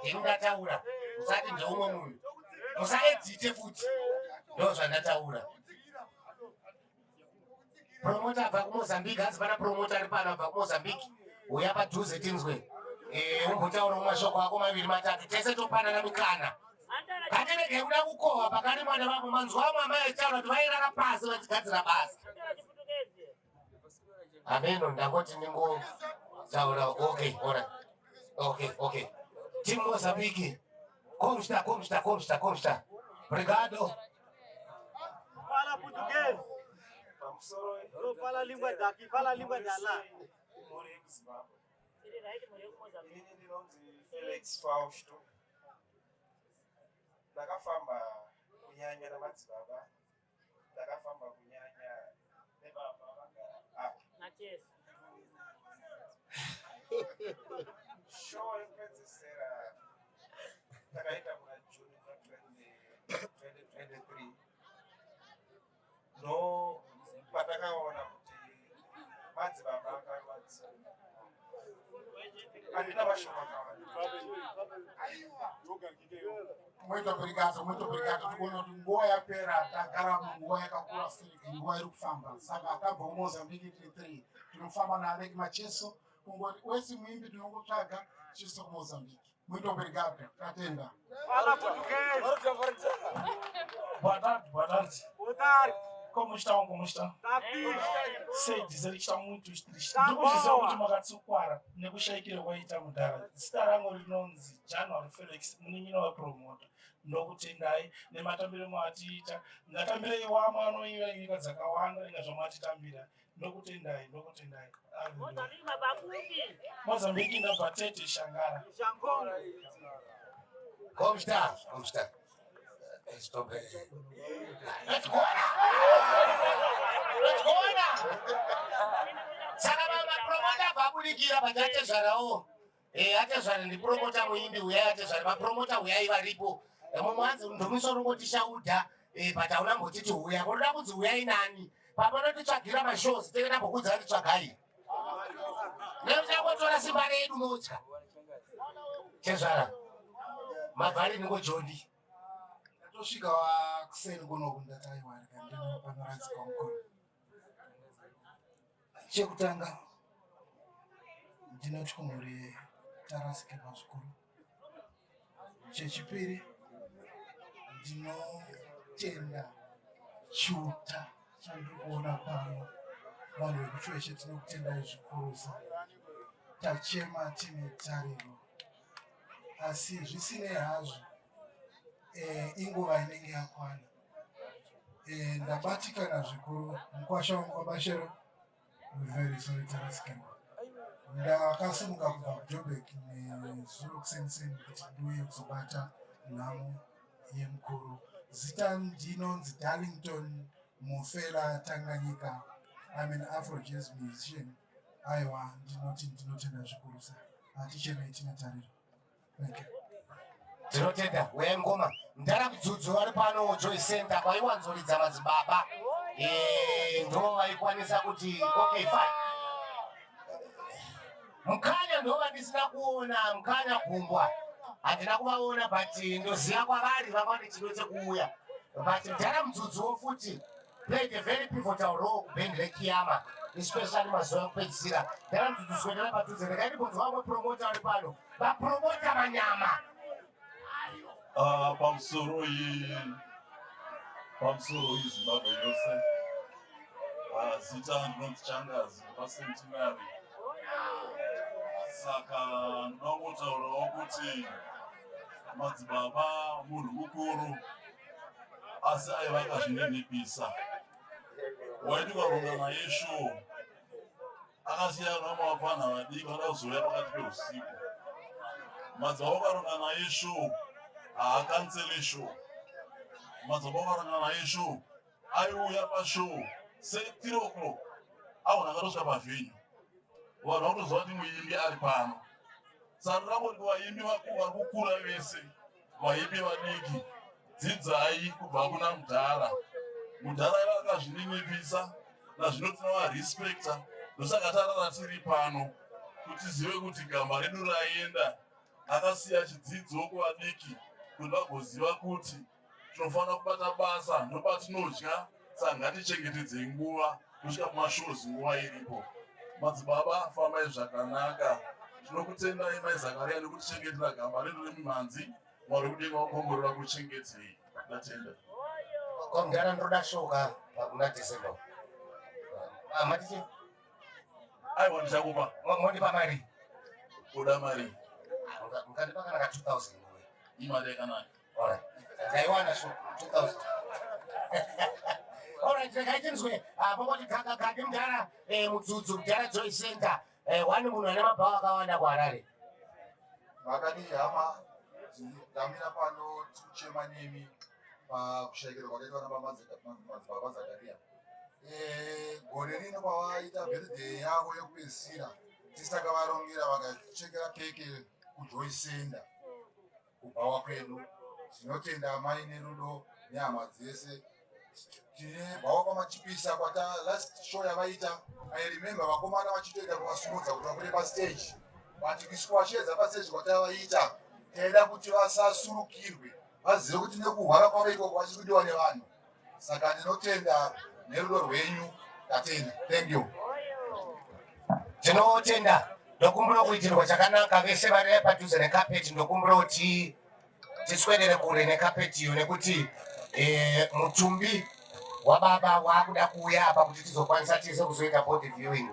Ndini ndataura, musati ndeumwe munhu. Musaedzite futi. Ndozvandataura. Promoter abva kuMozambique, hanzi pana promoter ari pano abva kuMozambique. Uya padhuze tinzwe. Eh, umbotaurawo mashoko ako maviri matatu. Tese topanana mikana. Ngatiregei kuda kukohwa pakare mwana vavo manzwa amwe amai achitaura kuti vairara pasi vachigadzira basa. Ameno ndangoti ndingotaura okay, all right. Okay, okay. Team Mozambique. Como está, como está, como está, como está? Obrigado. Fala português. Não fala a língua daqui, fala a língua de lá. Mhuri yekuZimbabwe. Inini ndinonzi Felix Fausto. Ndakafamba kunyanya namadzibaba. Ndakafamba kunyanya nebaba vagara apa. Show yekupedzisira takaita muna June muna 2023 ndo patakaona kuti madzibaba akarwadziwa. Handina mashoko akawanda. Muito obrigado, muito obrigado. Tikuona kuti nguva yapera, tagara munguva yakakura sei, nguva iri kufamba. Saka tabva kuMozambique tiri 3 tinofamba naAlec Macheso kungoti wese muimbi tinongotsvaga chiso kuMozambique. Muito obrigado, tatenda. Fala português. Boa tarde, boa tarde. Boa tarde. Como estão, como estão? Tá fixe. Sei dizer que estão muito tristes. Tá Ndiri kuzviziva boa. kuti makatsukwara nekushayikira kwaita mudhara. Zita rangu rinonzi January Felix, munin'ina wepromoter. Ndokutendai nematambiro mwatiita. Ngatambirei wamwe anoiva nyika dzakawanda inga zvamwatitambira. Ndokutendai, ndokutendai. Hallelujah. Mozambique ndabva Tete Shangara. Como está? Como está? Estou bem. Let's go! Let's go now! Saka mapromota vabudikira but atezvarawo. Eh, atezvara ndipromota muimbi uyai atezvara mapromota uyai varipo. Mumwe hanzi ndomusoro ungoti shaudha eh, but hauna mbotiti uya. Unoda kunzi uyai nani? Papanotitsvagira mashows tenge tambokudza kuti tsvagai. Nekuti simba redu motya. Tezvara. Mabvari ningo Joni. Tatosvika kuseni kunoku ndati aiwa rega ndino panoradzikwa mukuru. Chekutanga ndinoti kumhuri tarasikirwa zvikuru. Chechipiri ndinotenda chiuta chandiri kuona pano. Vanhu vekuChiweshe tinokutendai zvikurusa. Tachema tine tariro, asi zvisinei hazvo inguva inenge yakwana. Ndabatikana zvikuru. Mukwasha wangu Babashero, very sorry, tarasikirwa. Ndakasimuka kubva kuJoburg nezuro kuseniseni kuti ndiuye kuzobata nhamo yemukuru. Zita ndinonzi Darlington Mufela Tanganyika. I'm an Afro jazz musician. Aiwa, ndinoti ndinotenda zvikurusa. Hatichemei tine tariro. Thank you. Tinotenda. Uyai ngoma. Mudhara Mudzudzu vari pano Joy Center kwaiwanzoridza madzibaba. Ndo vaikwanisa kuti okay fine. Mukanya ndo vandisina kuona, Mukanya Gumbwa. Handina kuvaona but ndoziva kwavari vanga vane chido chekuuya. But Mudhara Mudzudzuwo futi played a very pivotal role kubhendi reKiyama, especially mazuva ekupedzisira. Mudhara Mudzudzu swedera padhuze. Regai ndimbonzwa vamwe promota vari pano. Vapromota manyama. Ah, pamusoro iyi, pamusoro iyi Zimbabwe yose. Ah, zita ndinonzi Changazi paCentenary. Saka ndinongotaurawo kuti madzibaba munhu mukuru, asi aiva akazvininipisa. Waiti ukaronga naye show, akasiyana nevamwe vapfana vadiki vanoda kuzouya pakati peusiku. Madzibaba ukaronga naye show, haakansele show. Madzibaba ukaronga naye show, aiuya pashow se3 o'clock, aona akatosvika pavenue, vanhu vakutoziva kuti muimbi ari pano. Saka ndinangoti kuvaimbi vari kukura vese, vaimbi vadiki, dzidzai kubva kuna mudhara. Mudhara iva akazvininipisa, nazvino tinovarespekta. Ndosaka tarara tiri pano kuti tizive kuti gamba redu raenda, akasiya chidzidzo kuvadiki kuti vagoziva kuti tinofanira kubata basa, ndopatinodya. Saka ngatichengetedzei nguva kusvika kumashows nguva iripo. Madzibaba, fambai zvakanaka. Tinokutendai Mai Zakaria nekutichengetera gamba redu remumhanzi. Mwari kudenga wakomborera kuchengetei. Ndatenda. Kwamudhara ndoda shoka kuna December. Ah, matiti? Aiwa, ndichakupa. Mondipa mari? Uda mari? Mukandipa kana ka 2000. Imari yakanaka. Ndaiwana so 2000. Alright, regai tinzwe pongoti kaka kaki mudhara eh, mudzudzu mudhara Joy Center eh, wani munhu ane mabhawa akawanda kuHarare. Makadii hama, ndamira pano tikuchema nemi pakushaikirwa kwakaitwa namadzibaba Zakaria. Eh, gore rino pavaita birthday yavo yekupedzisira tisi takavarongera vakachekera keke kuJoy Center kubhawa kwedu. Tinotenda amai nerudo nehama dzese. Tine bhawa kwaMachipisa kwata last show yavaita. I remember vakomana vachitoita kuvasumudza kuti vabude pastage, but kuiswa pastage kwatavaita taida kuti vasasurukirwe, vazive kuti nekuhwara kwavo ikoko vachiri kudiwa nevanhu. Saka ndinotenda nerudo rwenyu, ndatenda. Thank you. Tinotenda, ndokumbura kuitirwa chakanaka vese vari padhuze nekapeti. Ndokumbura kuti tiswedere kure nekapeti iyo nekuti mutumbi wababa waakuda kuuya apa kuti tizokwanisa tese kuzoita body viewing.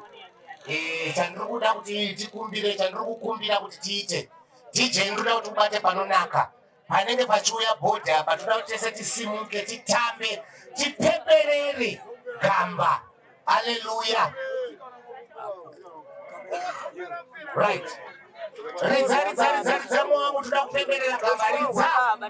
Chandiri kuda kuti tikumbire, chandiri kukumbira kuti tiite, DJ, ndinoda kuti ubate panonaka panenge pachiuya bhodhi apa. Toda kuti tese tisimuke, titambe, tipeperere gamba. Aleluya. Right, ridza, ridza, ridza, ridza, wangu, toda kupemberera gamba, ridza.